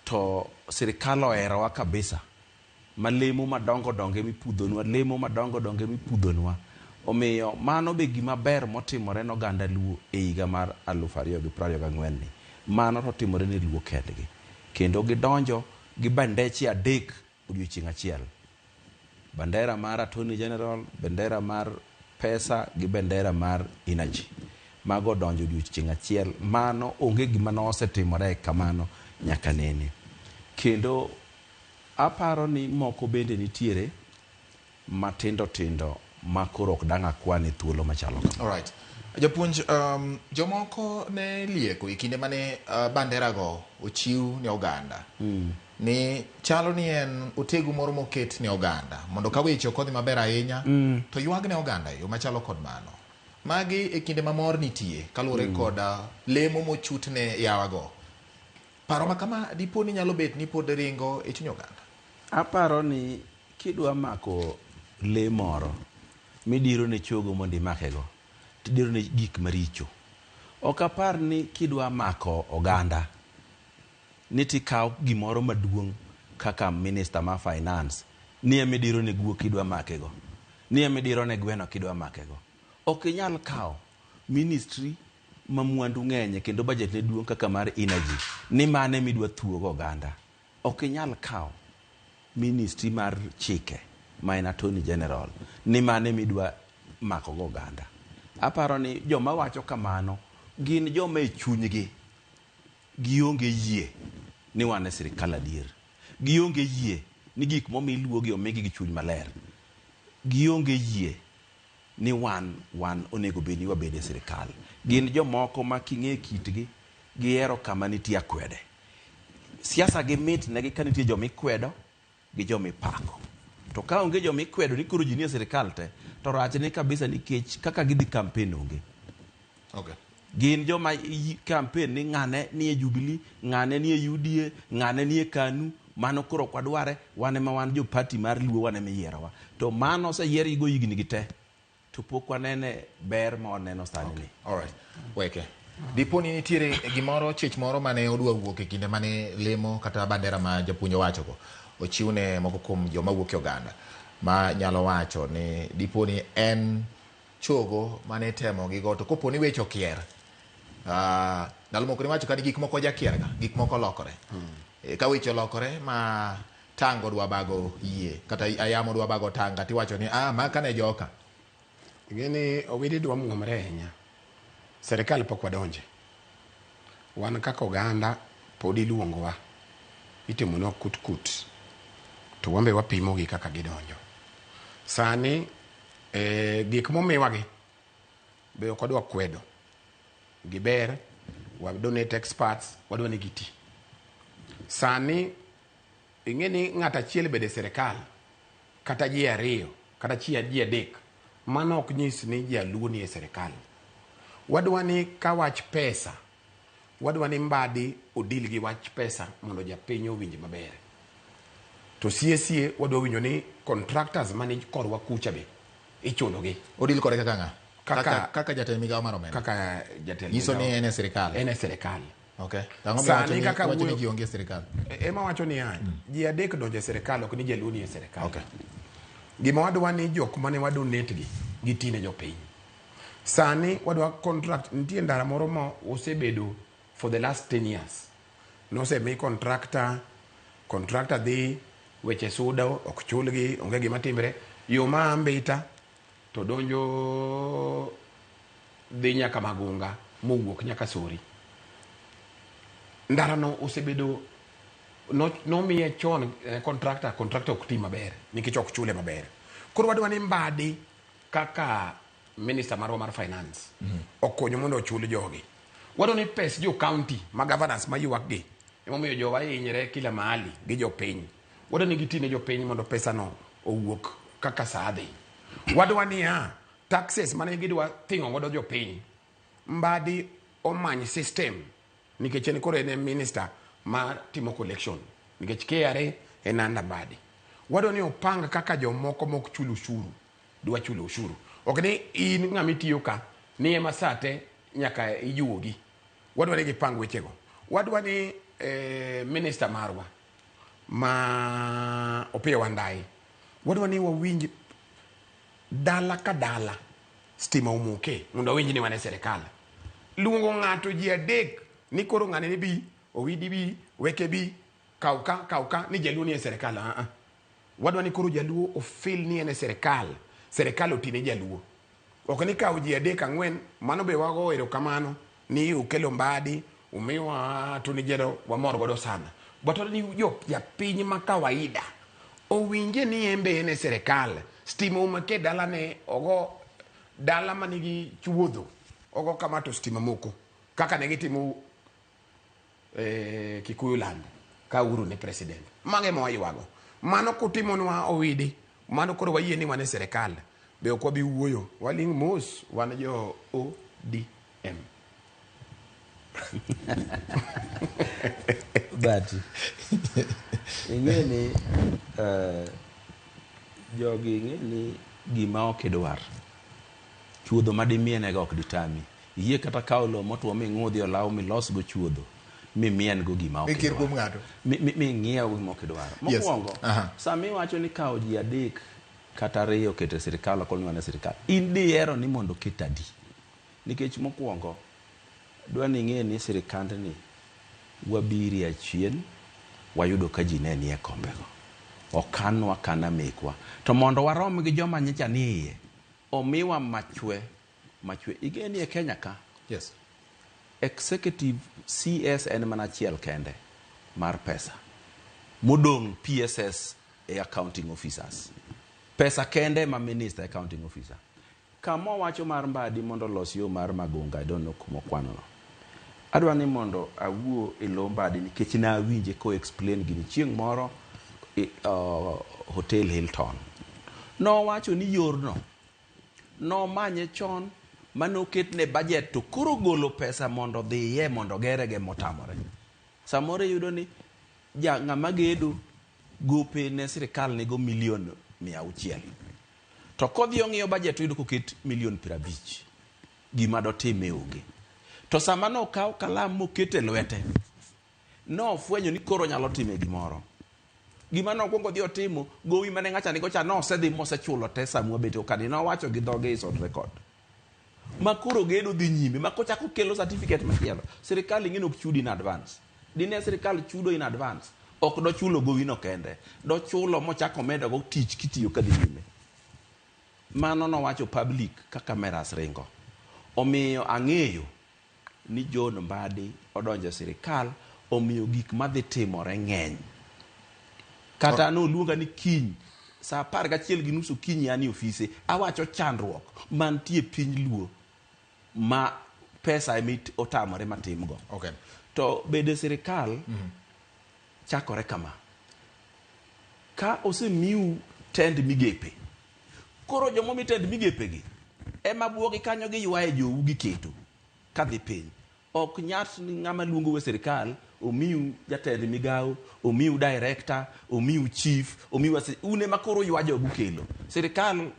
to sirikal oherowa kabisa ma lemo madongo dongo ema ipudhonwa, lemo madongo dongo ema ipudhonwa. Omiyo mano be gima ber motimore ne oganda Luo e higa mar 2024 ni. Mano to timore ne Luo kendgi. Kendo gidonjo gi bandeche 3 odiochieng' achiel. Bandera mar Attorney General, bendera mar pesa gi bendera mar energy. Mago odonjo odiochieng' achiel. Mano onge gima nosetimore kamano nyaka nene. Kendo aparo ni moko bende nitiere matindo tindo ma koro ok dang' akwan e thuolo machalo kama. Alright. Japuonj, jomoko ne lieko e kinde mane bandera go ochiw ne oganda. Ni chalo ni en otegu moro moket ne oganda mondo ka weche ok odhi maber ahinya to ywag ne oganda e yo machalo kod mano. Magi e kinde ma mor nitie kaluwore kod lemo mochut ne yawago. Paro ma kama dipo ni nyalo bet ni pod ringo e chuny oganda. Aparo ni kidwa mako le moro midiro ne chogo mondo imakego, tidiro ne gik maricho. Ok apar ni kidwa mako oganda ni tikaw gimoro maduong' kaka minister ma finance ni ema idiro ne guok kidwa makego, ni ema idiro ne gweno kidwa makego. Ok inyal kawo ministry ma mwandu ng'enye kendo budget ne duong' kaka mar energy ni mane midwa thuogo oganda. Ok inyal kawo ministry mar chike ma en Attorney General ni mane midwa mako go oganda. Aparo ni joma wacho kamano gin joma e chunygi gionge yie ni wan e sirikal adier. Gionge yie ni gik momi Luogi omigi gi chuny maler. Gionge yie ni wan onego bed ni wabedo e sirikal. Gin jomoko ma king'e kitgi gihero kama nitie akwede. Siasa gi mit negi ka nitie joma ikwedo gi joma ipako. To ka onge joma ikwedo ni koro ji nie sirikal te, to rachne kabisa nikech kaka gidhi campaign onge. Okay. Gin joma campaign ni ng'ane nie Jubilee, ng'ane nie UDA, ng'ane nie KANU, mano koro ok wadware, wan ema wan jo party mar Luo, wan ema iyierowa. To mano oseyier go higni gi te, to pok wanene ber ma waneno sani ni. All right. Weke. Dipo ni nitiere gimoro, chich moro mane odwa wuok e kinde mane lemo kata bandera ma japuonj owachogo ochiwne moko kuom joma wuok e oganda ma nyalo wacho ni dipo ni en chogo mane temo gigo to kopo ni weche okier. Ndalo moko niwacho ka ni gik moko jakierga, gik moko lokore. Ka weche olokore ma tango dwa bago yie kata ayamo dwa bago tanga tiwacho ni ma kane joka. Ing'e Owidi dwa muomre ahinya. Serikal pok wadonje. Wan kaka oganda pod iluongowa. Itimonwa kut kut. To wan be wapimogi kaka gidonjo. Sani gik momiwagi be ok wadwa kwedo. Giber, wa donate experts, wadwa ni giti. Sani ing'e ni ng'at achiel bede serikal kata ji ariyo kata ji adek, mano ok nyis ni jaluo ni e serikal. Wadwa ni ka wach pesa, wadwa ni Mbadi odil gi wach pesa mondo japiny owinj maber. To sie wadwa winjo ni contractors mani korwa kucha be ichulogi. Odil kode kaka ng'a? Kaka jatend migawo mar omenda. Kaka jatend Nyiso ni en e sirikal. En e sirikal. Okay. Ang'o miwacho ni ji onge e sirikal? Ema wacho niya, ji adek donjo e sirikal ok ni jaluo ni e sirikal. Okay. Gima wadwa ni jok mane wadonate gi giti ne jopiny. Sani wadwa contract, nitie ndara moro ma osebedo for the last 10 years. Nosemi contractor, contractor dhi, weche sudo, ok chulgi, onge gima timre. Yo ma Mbita to donjo dhi nyaka Magunga mowuok nyaka Sori. Ndarano osebedo nomiye chon contractor ok ti maber nikech ok chule maber. Koro wadwa ni Mbadi kaka minister marwa mar finance okonyo mondo ochul jogi. Wadwa ni pes jo county ma governors ma ywak gi emomiyo jowa hinyre kila mahali gi jopiny. Wadwa ni gitine jopiny mondo pesa no owuok kaka saa dhi. Wadwa niya taxes mane gidwa ting'o godo jopiny, Mbadi omany system nikech en koro en e minister ma timo collection nikech KRA en under Mbadi. Wadwa ni opang kaka jomoko mok chul ushuru dwa chulo ushuru. Ok ni in ng'ama itiyo ka ni ema saa te nyaka ijuogi. Wadwa ni gipang wechego. Wadwa ni minister marwa ma Opiyo Wandayi, wadwa ni wawinj dala ka dala stima omoke mondo wawinj ni wan e serikal. Luongo ng'ato ji adek ni koro ng'ane ni bi, Owidi bi, Weke bi, kaw ka ni jaluo ni e serikal. Wadwa ni koro jaluo ofil ni en e serikal, serikal otine jaluo. Ok ni kaw ji adek ang'wen, mano be wago erokamano ni ukelo Mbadi, umiwa tunijero wamor godo sana. But ni japiny ma kawaida owinje ni en be en e serikal, stima omake dalane, ogo dala manigi chuodho, ogo kama to stima moko kaka ne gitimo Kikuyu land ka Uhuru ne president. Mago ema waywago. Mano kutimonwa Owidi, mano koro wayie ni wan e serikal, be ok wabi wuoyo, waling' mos, wan jo ODM. But ing'e ni jogi ing'e ni gima ok idwar, chuodho madimienego ok ditami. Iyie kata kawo lowo motwo ming'udhi olaw milosgo chuodho mimien go gima ok idwar. Ming'iew gima ok idwar. Mokwongo, sama iwacho ni kawo ji adek kata ariyo keto e sirikal ok wan e sirikal, in dihero ni mondo oket adi? Nikech mokwongo dwa ni ing'e ni sirikandni wabiri achien wayudo ka ji ne nie kombego. Okanwa kana mekwa. To mondo warom gi joma nyicha ni iye, omiwa machwe. Ing'e ni e Kenya ka. Yes. Executive CS en mana achiel kende mar pesa. Modong' PSS e accounting officers. Pesa kende ma minister accounting officer. Kama wacho mar Mbadi mondo los yo mar Magunga, I don't know kuma okwano no. Adwa ni mondo awuo e lo Mbadi nikech nawinje ko explain gini chieng' moro Hotel Hilton. Nowacho ni yorno nomanye chon manoketne budget to koro golo pesa mondo dhiye mondo gerege motamore. Samoro iyudo ni ng'ama gedo gope ne sirikal nigo milion 600. To kodhi ong'iyo budget oyudo koket milion 50. Gima dotime onge. To sama nokaw kalam mokete lwete, nofwenyo ni koro nyalo time gimoro. Gima nokwongo dhi otimo, gowi mane ng'acha nigo cha nosedhi mosechulo te sama wabet kani nowacho gi dhoge is on record. Ma koro gedo dhi nyime, ma kochako kelo certificate machielo. Sirikal ing'e ni ok chud in advance. Dine sirikal chudo in advance, ok dochulo gowino kende. Dochulo mochako medogo tich kitiyo kadhi nyime. Mano nowacho public ka cameras ringo. Omiyo ang'eyo ni John Mbadi odonjo e sirikal, omiyo gik madhi timore ng'eny. Kata noluonga ni kiny saa 11:30 okinyi an e ofise, awacho chandruok mantie piny Luo ma pesa ema otamore matimgo. Okay. To bede sirikal chakore kama. Ka osemiu tend migepe, koro jomomi tend migepegi ema buogi kanyo giywaye jou giketo kadhi piny. Ok nyat ni ng'ama luongo e sirikal omiu jatend migawo, omiu director, omiu chief, omiu un ema koro ywa jogu kelo. Sirikal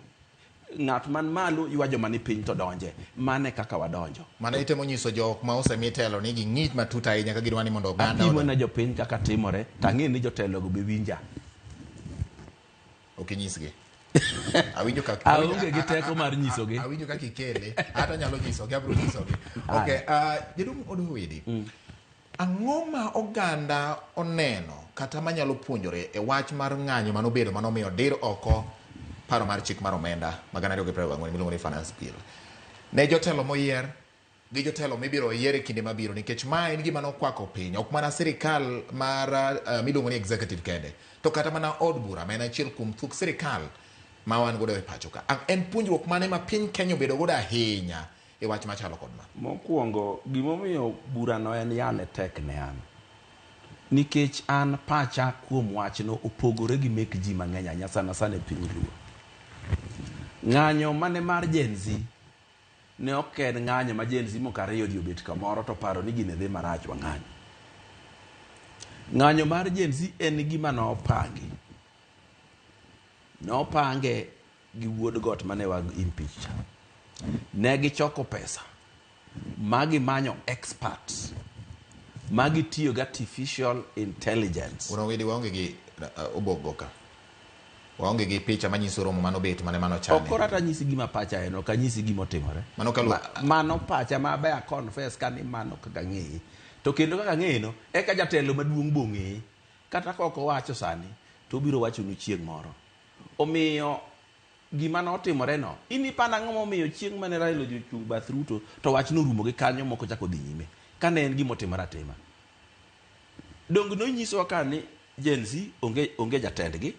ng'at man malo ywa joma ni piny to donje. Mane kaka wadonjo. Mano itemo nyiso jok ma osemi telo ni ging'ich matut ahinya ka gidwa ni mondo oganda apimo ne jopiny kaka timore, to ang'e ni jotelogo be winja. Ok inyisgi. Awinjo kaka aonge gi teko mar nyisogi. Awinjo kaka ikele, ata nyalo nyisogi, abiro nyisogi. Okay, jaduong' Owidi. Ang'o ma oganda oneno kata manyalo puonjore e wach mar ng'anyo manobedo manomiyo dir oko paro mar chik mar omenda mag 2024 miluongo ni Finance Bill. Ne jotelo moyier gi jotelo mibiro yier e kinde mabiro, nikech ma en gima nokwako piny, ok mana sirikal mar miluongo ni executive kende, to kata mana od bura ma en achiel kuom thuk sirikal ma wan godo e pacho ka. En puonjruok mane ma piny Kenya obedo godo ahinya e wach machalo kod ma? Mokwongo, gimomiyo burano en yale tek ne an. Nikech an pacha kuom wachno opogore gi mek ji mang'eny ahinya sana sana e piny Luo. Ng'anyo mane mar Gen Z ne ok en ng'anyo ma Gen Z moko ariyo odhi obet kamoro to paro ni gini dhi marach wang'anyo. Ng'anyo mar Gen Z en gima nopangi. Nopange gi wuod got mane wag impeach cha. Ne gichoko pesa ma gimanyo experts ma gitiyo gi artificial intelligence. Wuon waonge gi obok ka. Waonge gi picha manyiso romo manobet mane mano chane. Ok koro ata nyisi gima pacha en, ok anyisi gima otimore. Mano kalu mano pacha ma be a confess ka ni mano kaka ng'eye. To kendo kaka ng'eye no, eka jatelo maduong' bo ng'eye. Kata ka ok owacho sani, to obiro wachonu chieng' moro. Omiyo gima notimore no, in iparo ang'o momiyo chieng' mane Raila ochung' bath Ruto to wach norumo gi kanyo moko chako dhi nyime. Kane en gima otimore atima. Dong nonyisowa ka ni Gen Z onge jatendgi,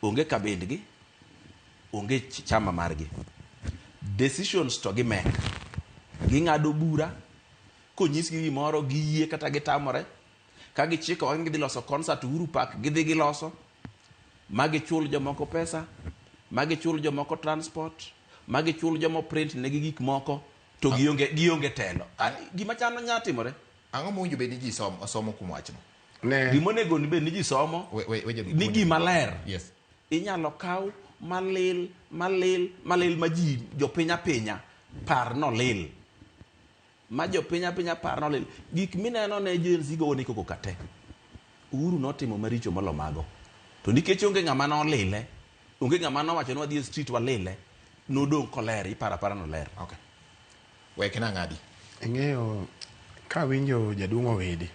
onge kabindgi, onge chama margi. Decisions to gimek. Ging'ado bura, konyisgi gimoro giyie kata gitamore. Ka gichiko ni gidhi loso concert Uhuru Park, gidhi giloso. Ma gichul jomoko pesa, ma gichul jomoko transport, ma gichul jomo print negi gik moko, to gionge telo. Gima chano nya timore. Ang'o mowinjo bed ni ji somo kuom wachno? Gima onego bed ni ji somo ni gima ler. Yes. Inyalo kaw malil malil malil ma ji jopiny apinya par nolil. Ma jopiny apinya par nolil. Gik mineno ne Gen Z go ne koko kate. Uhuru notimo maricho molo mago. To nikech onge ng'ama nolile, onge ng'ama nowacho ni wadhi e street walile, nodong' koler, iparo apara noler. Okay. Wekna ng'adi. Ing'eyo kawinjo jaduong' Owidi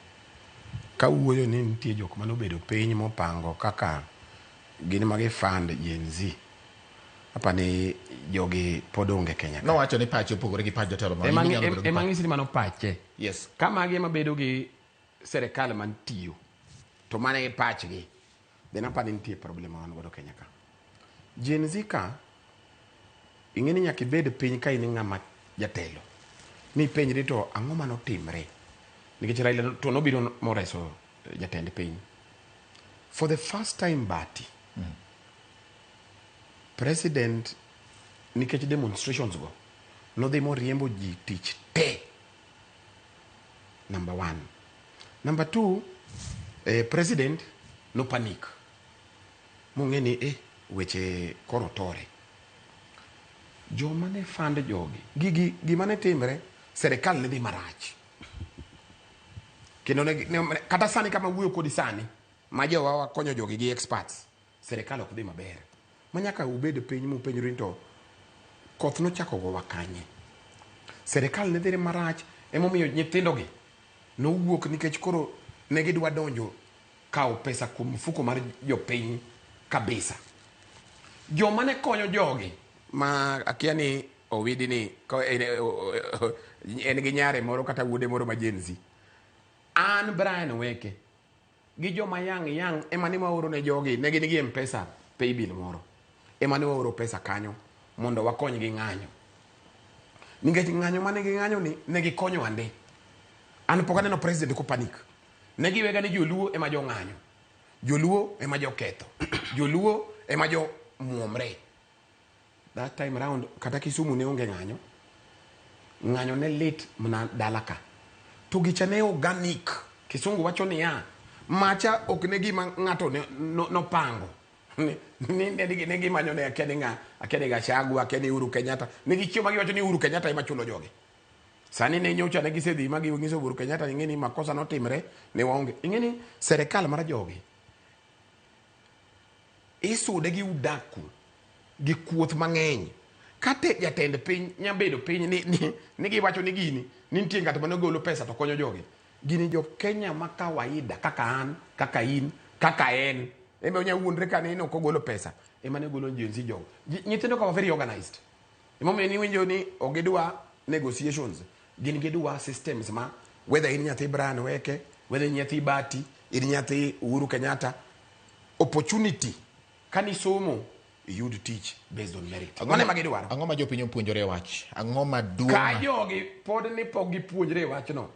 kawuoyo ni nitie jok manobedo piny mopango kaka gin ma gifund Gen Z. Apani jogi pod onge Kenya. Nowacho ni pache opogore gi pach jotelo ma. Ema ng'isi ni mano pache. Yes. Ka magi ema bedo gi serikal mantiyo to mano e pachgi, then apani nitie problem ma wan godo Kenya ka. Gen Z ka ing'e ni nyaka ibed piny ka in ng'ama jatelo. Ni penjri to ang'o manotimre? Nikech Raila to nobiro moreso jatend piny. For the first time Bati, president nikech demonstrations go nodhi moriembo ji tich te. Number one. Number two, president no panic. Mong'e ni weche koro tore. Joma ne fund jogi, gigi gima ne timre, serikal ne dhi marach. Kendo kata sani kama wuoyo kodi sani, ma jowa wakonyo jogi gi experts, serikal ok dhi maber. Ma nyaka ubed piny mupenjru ni to koth nochako gowa kanye. Serikal ne dhi marach, emomiyo nyithindogi nowuok nikech koro ne gidwa donjo kawo pesa kuom mfuko mar jopiny kabisa. Joma ne konyo jogi, ma akia ni Owidi ni en gi nyare moro kata wuode moro ma Gen Z. An Brian Weke gi joma yang yang ema ne waoro ne jogi, ne gin gi M-Pesa paybill moro. Ema ne waoro pesa kanyo mondo wakony gi ng'anyo. Nikech ng'anyo mane ging'anyo ni ne gikonyo ande. An pok aneno president ko panic. Ne giwega ni joluo ema jo ng'anyo. Joluo ema jo ketho. Joluo ema jo muomre. That time round kata Kisumu ne onge ng'anyo. Ng'anyo ne lit mana dala ka. To gicha ne organic. Kisungu wacho niya, macha ok ne gima ng'ato nopango. Ne gimanyo ne akia ni ng'a, akia ni Gachagua, akia ni Uhuru Kenyatta. Ne gichiewo ma giwacho ni Uhuru Kenyatta ema chulo jogi. Sani ne nyocha ne gisedhi ma ginyiso Uhuru Kenyatta ni ng'e ni makosa notimre ne waonge. Ing'e ni serikal mar jogi isude gi udaku gi kuoth mang'eny. Kate jatend piny nyabedo piny ni giwacho ni gini ni nitie ng'at mane ogolo pesa to konyo jogi. Gini jo Kenya ma kawaida kaka an, kaka in, kaka en. Embe onya wuondre ka ni ok ogolo pesa. Ema ne golo Gen Z jogo. Nyithindo ka were very organized. Emomiyo niwinjo ni ok gidwa negotiations. Gin gidwa systems ma whether in nyathi Brian Weke, whether in nyathi Bati, in nyathi Uhuru Kenyatta, opportunity kanisomo iyud tich based on merit. Mano ema gidwaro. Ang'o ma jopiny opuonjore e wach? Ang'o maduong' Ka jogi pod ni pok gipuonjre e wachno,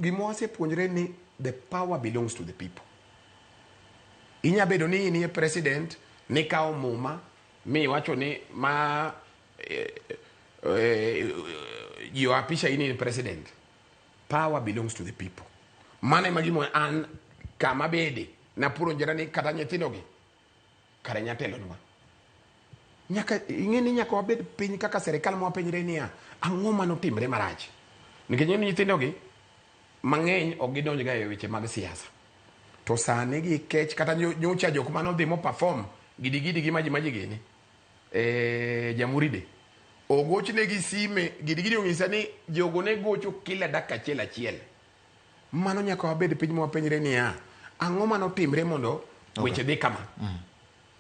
gima wasepuonjre ni the power belongs to the people. Inya bedo ni in e president nikawo muma miwacho ni ma ji oapisha in in president. Power belongs to the people. Mano ema gima an kama bede napuonjora ni kata nyithindogi kare nya telonwa. Nyaka ing'e ni nyaka wabed piny kaka sirikal mwapenjre niya, ang'o manotimre marach? Nikech ing'e ni nyithindogi mang'eny ok gidonj ga e weche mag siasa. To sani gikech kata nyocha jok manodhi mo perform gidi gidi gi maji maji gini Jamhuri Day. Ogochne gi sime gidi gidi onyisa ni jogo ne gocho kila dakika achiel achiel. Mano nyaka wabed piny mwapenjre niya, ang'o manotimre mondo weche dhi kama?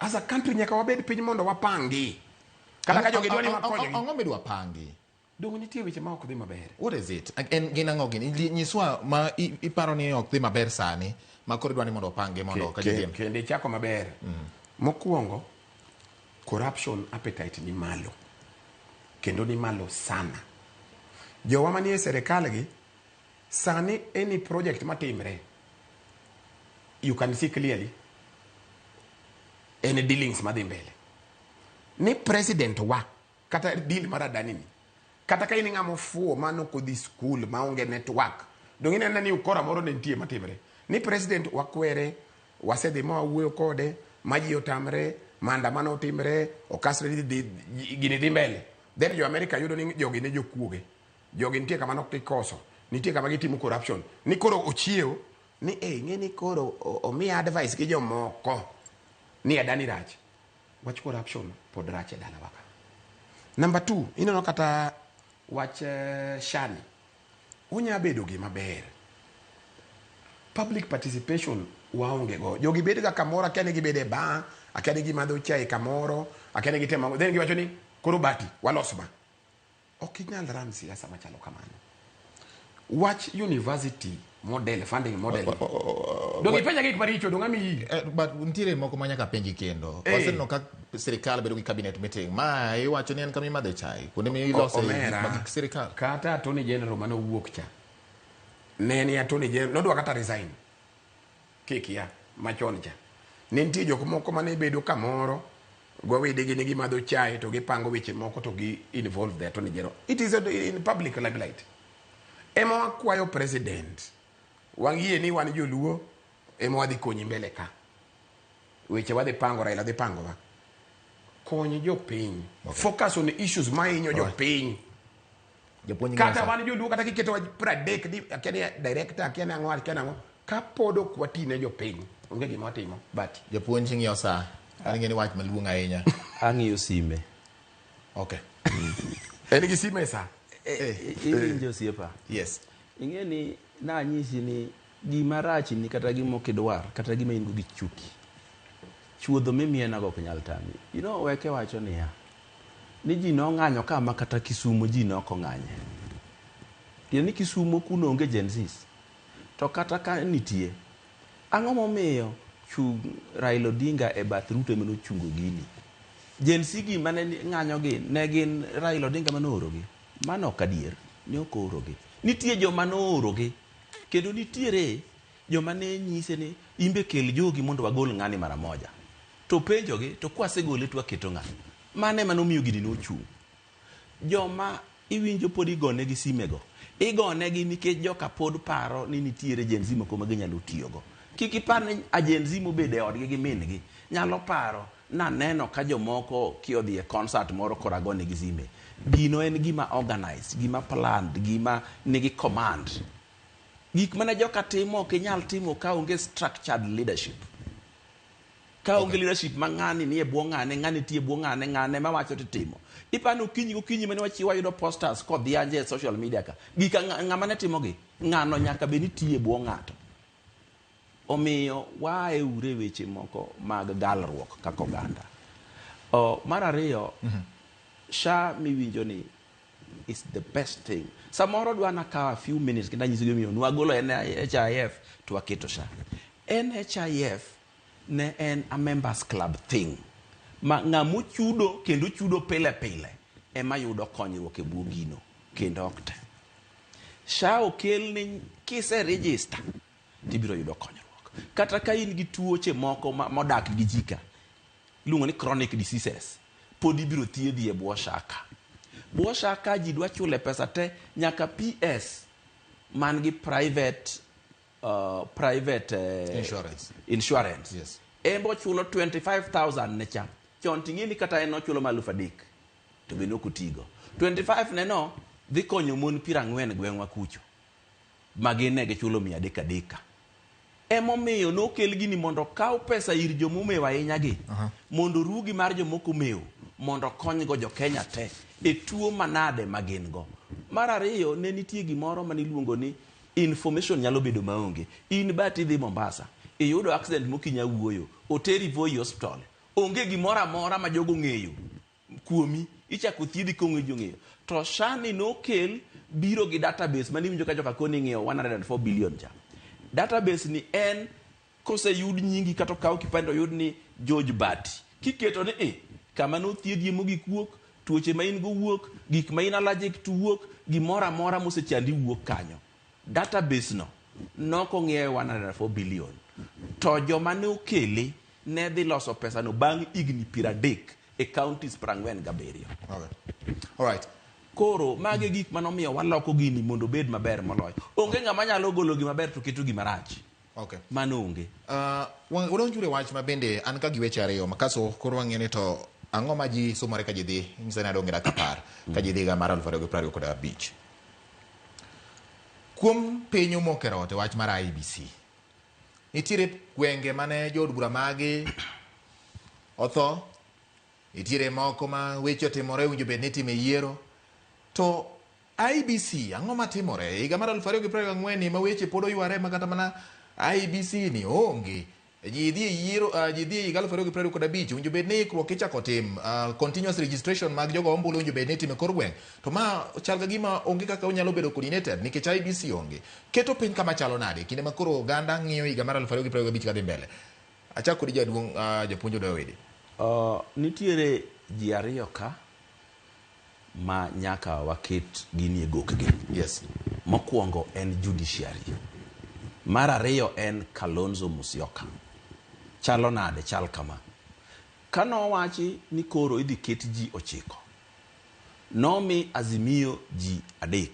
As a country nyaka wabed piny mondo wapangi. Kata ka jogi dwa ni wakonygi. Ang'o midwa pangi? Donge nitie weche ma ok dhi maber? What is it? En gin ang'o gini? Nyiswa ma iparo ni ok dhi maber sani, ma koro idwa ni mondo opangi mondo ka ji Kendo ichako maber. Mokwongo, corruption appetite ni malo. Kendo ni malo sana. Jowa manie sirikal gi, sani any project matimre, you can see clearly, any dealings madhi mbele. Ni president wa, kata deal mar Adani ni, kata ka in ng'ama ofuwo mano kodhi school maonge network, dong ineno ni ukora moro ne nitie matimre. Ni president wakwere, wasedhi ma wawuoyo kode, ma ji otamre, maandamano otimre, okasre ni gini dhi mbele. Then jo America yudo ni jogi ne jokuoge. Jogi nitie kama nok gikoso, nitie kama gitimo corruption. Ni koro ochiewo, ni ing'e ni koro omiya advice gi jomoko ni Adani rach. Wach corruption pod rach e dalawa ka. Number 2, ineno kata wach Shani. Onya bedo gima ber. Public participation waonge go. Jogi bedo ga kamoro, akia ni gibedo e bar, akia ni gimadho chai kamoro, akia ni gitemo ang'o. Then giwacho ni koro Bati, walos ma. Ok inyal run siasa machalo kamano. Wach university model, funding model. Dong ipenja gik maricho, dong amiyi. But nitiere moko ma nyaka penji kendo. Waseneno ka sirikal bedo gi cabinet meeting. Ma iwacho ni en kama imadhe chai. Kuonde milose gik mag sirikal. Kata Attorney General mane owuok cha. Ne ni Attorney General, nodwa kata resign. Kikia, machon cha. Ne nitie jok moko mane bedo kamoro, gowedegi ne gimadho chai to gipango weche moko to gi involve the Attorney General. It is in public limelight. Ema wakwayo president, wang'ie ni wan joluo, ema wadhi konyi mbele ka. Weche wadhi pango, Raila dhi pangowa. Kony jopiny. Focus on issues mahinyo jopiny. Kata wan joluo, kata kiketo 30 ni akia ni director, akia ni ang'o, akia ni ang'o, kapod ok watine jopiny, onge gima watimo. But japuonj ng'iyo saa, an ing'e ni wach maluong' ahinya. Ang'iyo sime. Okay. En gi sime sa. Iwinjo osiepa? Yes. Ing'e ni nanyisi ni gima rach ni kata gima ok idwar, kata gima in go gi chuki. Chuodho mimienago ok nyal tami. You know, Weke wacho niya, ni ji nong'anyo kama kata Kisumo ji ne ok ong'anye. Tiende ni Kisumo kuno onge Gen Zs. To kata ka nitie, ang'o momiyo chung Raila Odinga e bath Ruto ema nochungo gini? Gen Z gi mane ng'anyo gi, ne gin Raila Odinga mane oorogi. Mano ok adier, ne ok oorogi. Nitie joma noorogi, kendo nitiere joma ne nyise ni imbe kel jogi mondo wagol ng'ani mara moja. To penjogi, to kwasegole to waketo ng'a? Mano ema nomiyo gini nochung'. Joma iwinjo pod igonegi simego, igonegi nikech joka pod paro ni nitiere Gen Z moko ma ginyalo tiyogo. Kik ipar ni a Gen Z mobedo e odgi gi min-gi nyalo paro naneno ka jomoko kiodhi e concert moro koro agonegi sime. Gino en gima organized, gima planned, gima nigi command. Gik mane joka timo ok inyal timo ka onge structured leadership. Ka onge leadership ma ng'ani nie bwo ng'ane, ng'ani tie bwo ng'ane, ng'ane mawacho titimo. Iparo okinyi gokinyi mane wachiwo wayudo posters kodhianje e social media ka. Gika ng'ama ne timogi, ng'ano nyaka bed ni tiyo e bwo ng'ato. Omiyo waaye uru e weche moko mag galruok kaka oganda. Mar ariyo, SHA miwinjo ni is the best thing. Samoro dwa nakawo a few minutes kendo anyiso gimomiyo nwagolo NHIF to waketo SHA. NHIF ne en a members club thing ma ng'ama ochudo kendo chudo pile pile ema yudo konyruok e bwo gino kendo ok te. SHA okel ni kise register tibiro yudo konyruok. Kata ka in gi tuoche moko modak gi ji ka, iluongo ni chronic diseases, pod ibiro thiedhi e bwo SHA ka. Bwo SHA ka ji dwa chule pesa te nyaka PS man gi private Insurance. insurance. Yes. En bo chulo 25,000 ne cha. Chon ting'e ni kata en nochulo ma 3,000 to be nok otigo. 25 ne no dhi konyo mon 40 gweng'wa kucho. Ma gin ne gichulo 300 300 ka. Emomiyo nokel gini mondo okaw pesa ir jomomew ahinya gi. Mondo rugi mar jomoko omew mondo okonygo jo Kenya te e tuo manade ma gin go. Mar ariyo ne nitie gimoro maniluongo ni information nyalo bedo maonge. In ba tidhi Mombasa, iyudo accident mokinya wuoyo, oteri Voi Hospital. Onge gimoro amora ma jogo ong'eyo kuomi, ichako thiedhi konge ji ong'eyo. To SHA ni nokel biro gi database maniwinjo ka joka koni ng'iewo 104 billion cha. Database ni en koseyud nyingi kata okaw kipande oyud ni George Bati. Kiketo ni kama nothiedhie mogik wuok, tuoche ma in go wuok, gik ma in allergic to wuok, gimoro amora mosechandi wuok kanyo. Database no nokong'iewe 104 billion. To joma ne okele ne dhi loso pesa no bang' higni 30 e counties 47. Okay. All right. Koro magi gik manomiyo waloko gini mondo obed maber moloyo. Onge ng'ama nyalo golo gima ber to keto gima rach. Okay. Mano onge. Wadonjuru e wach ma bende an ka gi weche ariyo makaso koro wang'eyo ni to ang'o ma ji sumore ka ji dhi nyisa ni adong' gi dakika 10 ka ji dhi higa mar 2025. Kuom piny omoko e rot e wach mar IEBC. Nitiere gwenge mane jood bura magi otho, nitiere moko ma weche otimore owinjo bed ni itime yiero. To IEBC ang'o matimore? Higa mar 2024 ni ma weche pod oyware ma kata mana IEBC ni onge. Ji dhi e yiero, ji dhi e higa 2025 owinjo bed ni ikruok ichako tim continuous registration mag jogo ombulu owinjo bed ni itimo e kor gweng'. To ma chal ka gima onge kaka onyalo bedo coordinated nikech IEBC onge. Keto piny kama chalo nade kinde ma koro oganda ng'iyo higa mar 2025 kadhi mbele. Achak kodi jaduong' japuonj Odoyo Wede. Nitiere ji ariyo ka ma nyaka waket gini e gokgi. Yes. Mokwongo en judiciary. Mar ariyo en Kalonzo Musyoka. Chalo nade? Chal kama. Kanowachi ni koro idhi ket ji 9. Nomi Azimio ji 3.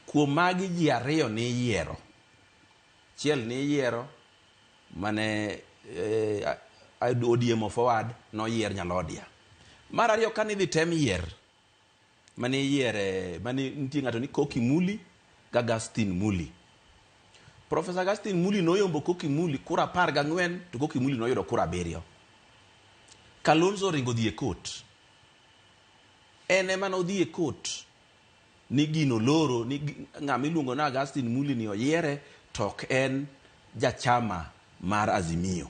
Kuom magi ji 2 ni yiero. Chiel ni yiero mane ODM forward noyier Nyalodia. Mar ariyo kane idhi tem yier mane yiere mane nitie ng'ato ni Koki Muli gi Augustine Muli. Professor Augustine Muli noyombo Koki Muli kura 14 to Koki Muli noyudo kura 7. Kalonzo oringo dhi e court. En ema nodhi e court ni gino loro ni ng'ama iluongo ni Augustine Muli ni oyiere to ok en jachama mar Azimio.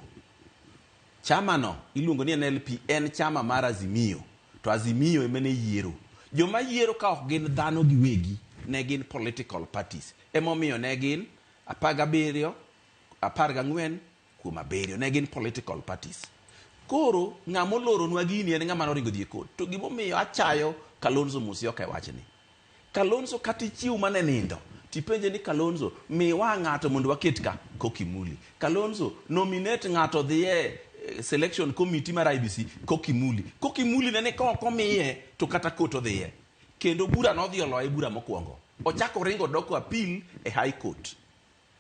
Chama no iluongo ni NLP en chama mar Azimio to Azimio ema ne yiero. Joma yiero ka ok gin dhano giwegi ne gin political parties. Emomiyo ne gin 17 14 kuom 7 ne gin political parties. Koro ng'ama oloronwa gini en ng'ama noringo dhi e court. To gimomiyo achayo Kalonzo Musyoka e wachni. Kalonzo kata ichiw mane nindo tipenje ni Kalonzo miwa ng'ato mondo waket ka Koki Muli. Kalonzo nominate ng'ato dhi e selection committee mar IEBC Koki Muli. Koki Muli ne ni ka ok omiye to kata court odhiye. Kendo bura nodhi oloye bura mokwongo. Ochako ringo doko appeal e High Court.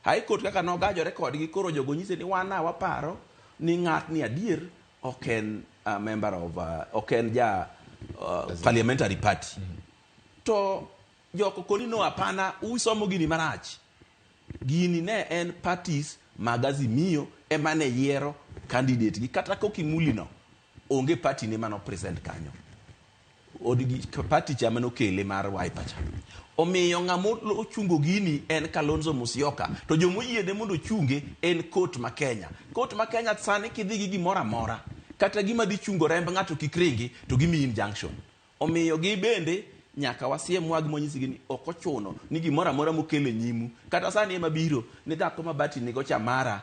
High Court kaka nogajore kodgi koro jogo nyise ni wan waparo ni ng'atni adier ok en member of ok en ja parliamentary party. To joko koni no hapana usomo gini marach. Gini ne en parties mag Azimio ema ne yiero candidate gi kata Koki Muli no onge party ne mano present kanyo. Odgi party cha manokele mar Wiper cha. Omiyo ng'ama ochungo gini en Kalonzo Musyoka, to jomoyiene mondo ochunge en court ma Kenya. Court ma Kenya sani kidhi gi gimoro amora, kata gima dhi chungo remb ng'ato kik ringi, to gimiyi injunction. Omiyo gi bende nyaka wasiem wag mwanyisgi ni ok ochuno ni gimoro amora mokel e nyimu. Kata sani ema biro ni dhako ma Bati nigo cha mara,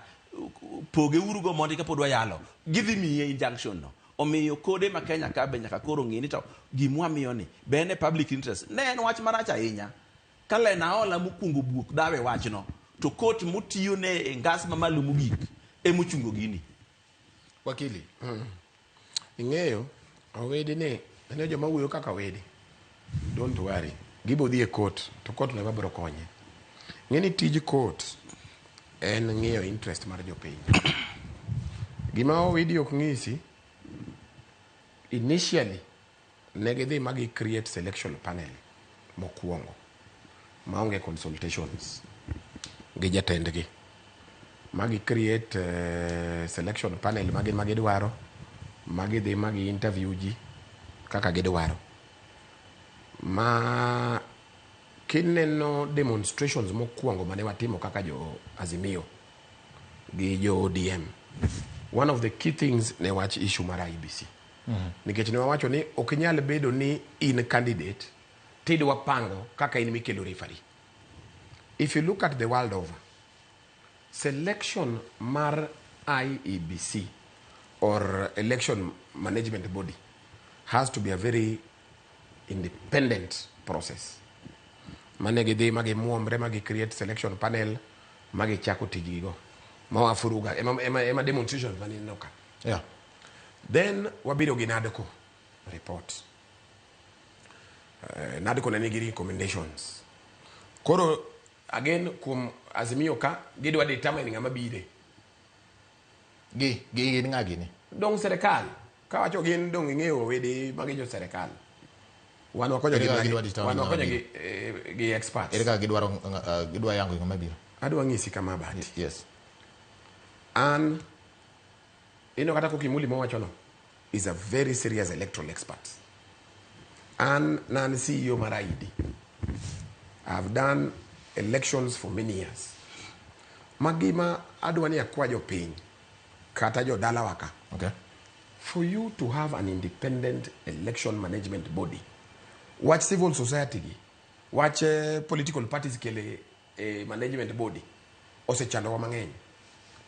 poge uru go mondi kapod wayalo. Gidhi miye injunction no. Omiyo kode ma Kenya ka be nyaka koro ng'i ni to gimwa miyo ni be en e public interest. Ne en wach marach ahinya. Ka Lenaola mokwongo buok dhawe wachno, to court motiyo ne e ngas mamalo mogik emochungo gini. Wakili. Ing'eyo, Owedi ni, ineno joma wuoyo kaka Owedi. Don't worry. Gibo dhi e court, to court no ema biro konye. Ng'e ni tij court en ng'iyo interest mar jopiny. Gima Owedi ok ng'isi, initially ne gidhi ma gi create selection panel mokwongo maonge consultations gi jatendgi ma gi create selection panel ma gin ma gidwaro ma gidhi ma gi interview ji kaka gidwaro ma kineno demonstrations mokwongo mane watimo kaka jo Azimio gi jo ODM, one of the key things ne wach issue mar IEBC, nikech ne wawacho ni ok inyal bedo ni in candidate tidwa pango kaka in mikelo referee. If you look at the world over, selection mar IEBC or election management body has to be a very independent process. Mane gidhi ma gimuomre ma gi create selection panel ma gichako tijgi go ma wafuruga ema demonstrations maneno ka. Then wabiro gi NADCO report. NADCO ne nigi recommendations. Koro again kuom Azimio ka gidwa determine ng'ama bire. Gi gin ng'a gini? Dong serikal. Kawacho gin dong ing'eyo wede magi jo serikal. Wan wakonyo Ere gi kaka gidwa determine wan ng'ama wakonyo biro? gi experts. Ere kaka gidwaro gidwa yango ng'ama biro? Adwa ng'isi kama Bahati. Yes. An ino kata Kokimuli mowacho no is a very serious electoral expert. An nan CEO mar ID. I've done elections for many years. Magima adwa ni akwa jopiny kata jodalawa ka. Okay. For you to have an independent election management body, wach civil society gi, wach political parties kele management body osechandowa mang'eny.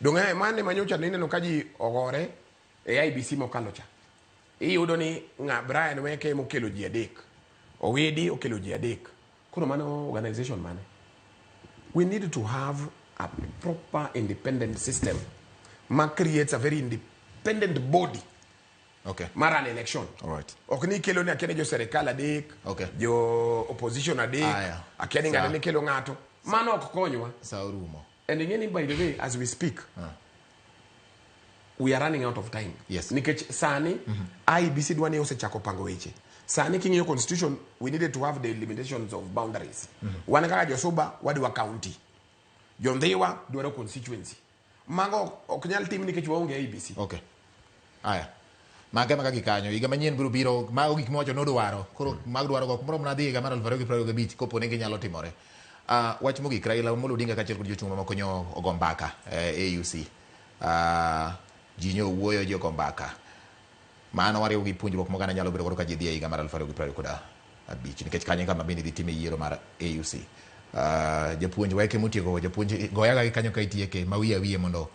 Donge mane manyocha nineno ka ji ogore e IEBC mokalo cha. Iyudo ni ng'a Brian Weke mokelo ji adek. Owidi okelo ji adek. Koro mano organization mane? We need to have a proper independent system ma creates a very independent body. Okay. Mar an election. All right. Ok ni kelo ni akia ni jo serikal adek, Okay. jo opposition adek, Aya. akia ni ng'ato Sawa. ni kelo ng'ato. Mano ok konywa. Sa orumo. And ing'e ni by the way, as we speak, we are running out of time. Yes. Nikech sani, IEBC dwa ni osechako pango weche. Sani king'iyo constitution, we needed to have the limitations of boundaries. Wan kaka josuba, wadwa county. Jondhiwa dwaro constituency. Mago ok nyal tim nikech waonge IEBC. Okay. Aya. Mage maga gikanyo higa manyien biro biro mago gik mowacho nodwaro koro mag dwaro go moro mana dhi higa mar 2025 kopo ne ginyalo timore. Wach mogik Raila Amolo Odinga kaachiel kod jochung' mamoko nyo ogo mbaka AUC. Ji nyo wuoyo ji ogo mbaka. Mano wariwo gi puonjruok moganda nyalo bedo godo ka ji dhi e higa mar 2025 nikech kanyo e kama bende idhi time yiero mar AUC. Japuonj weke motieko japuonj goyaga gi kanyo ka itieke ma wiye wiye mondo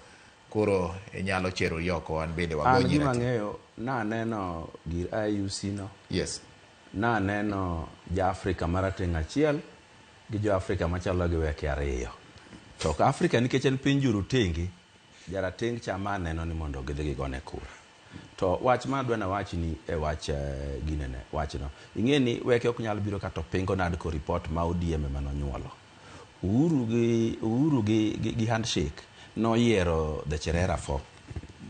koro inyalo cherori oko an bende An wagonyi gima rati. ang'eyo naneno gir IUC no. Yes. Naneno ja Afrika marateng' achiel gi jo Afrika machalo gi weke ariyo. To ka Afrika nikech en piny jorotenge, jarateng' cha ma aneno ni mondo gidhi gigone kura. To wach ma adwa nawach ni e wach ginene wachno. Ing'e ni weke ok nyal biro kata pingo NADCO report ma ODM ema nonyuolo. Uhuru gi handshake noyiero the Cherera 4.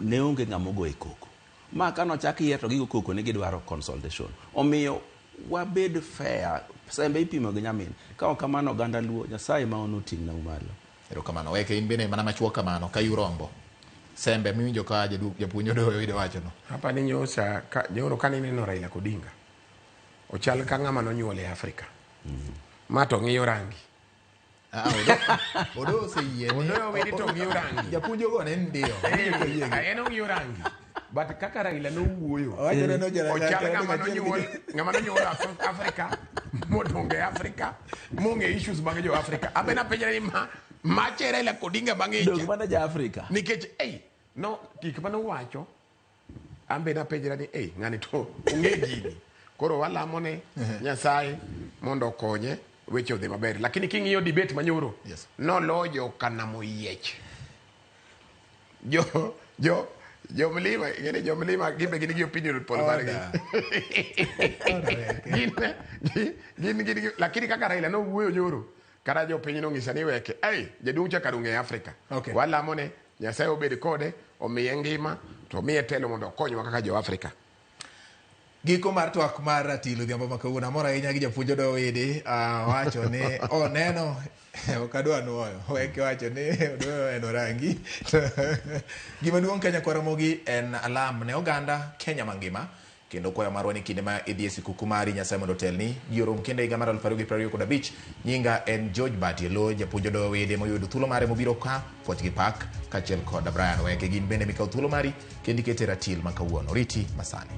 Ne onge ng'ama ogoye koko. Ma kanochak yier to gigo koko ni gidwaro consultation. Omiyo wabed fair. Sembe ipimo gi nyamin. Ka ok kamano oganda Luo, Nyasaye ma ono ting'na malo. Erokamano. Weke in bende mana machuok kamano ka yurombo. Sembe miwinjo ka japuonj Odoyo wacho no. Hapa ni nyocha ka nyoro kane ineno Raila Odinga. Ochal ka ng'ama nonyuol e Afrika. Ma to ng'iyo rangi. Odo oseyie ni Odoyo Owidi to ng'iyo rangi. Japuonj ogone ndio. Eh, en ong'iyo rangi. But kaka Raila nowuoyo. Owacho ni nojara- Ochal jara- ng'ama jara- nonyuol, ng'ama nonyuol Afrika, modongo e Afrika, mong'e issues mag jo Afrika. Abe napenjra ni ma mache Raila Odinga bang'e Dong mana ja Afrika. Nikech ei, no gik mane owacho ambe napenjra ni ei ng'ani to ong'e gini. Koro walamo ne Nyasaye mondo okonye weche odhi maber. Lakini king'iyo debate manyoro, yes. nolojo kanamo yiech. Jo jo jo mlima, ing'e jo mlima gin be gin gi opinion poll margi. Gin gin gin gin lakini kaka Raila nowuoyo nyoro kata jopiny nong'isa ni weke ei jaduong' cha kar ong'e Afrika. Okay. Walamo ne Nyasaye obed kode, omiye ngima to omiye telo mondo okonywa kaka jo Afrika. Giko mar twak mar ratil odhiambo ma kawuono amor ahinya gi japuonj Odoyo Owidi wacho ni oneno ok adwa nuoyo weke wacho ni odoyo neno rangi. Gima duong' Kenya kwa Ramogi en alam ne oganda Kenya mangima kendo kwayo marwa ni kinde ma idhi e sikuku mari Nyasaye mondo otelni ji orom kendo e higa mar 2025. Nyinga en George Bati Elo, japuonj Odoyo Owidi moyudo thuolo mare mobiro ka puoch gi pak kaachiel kod Brian Weke gin bende mikawo thuolo mari kendo ikete ratil ma kawuono. Riti masani.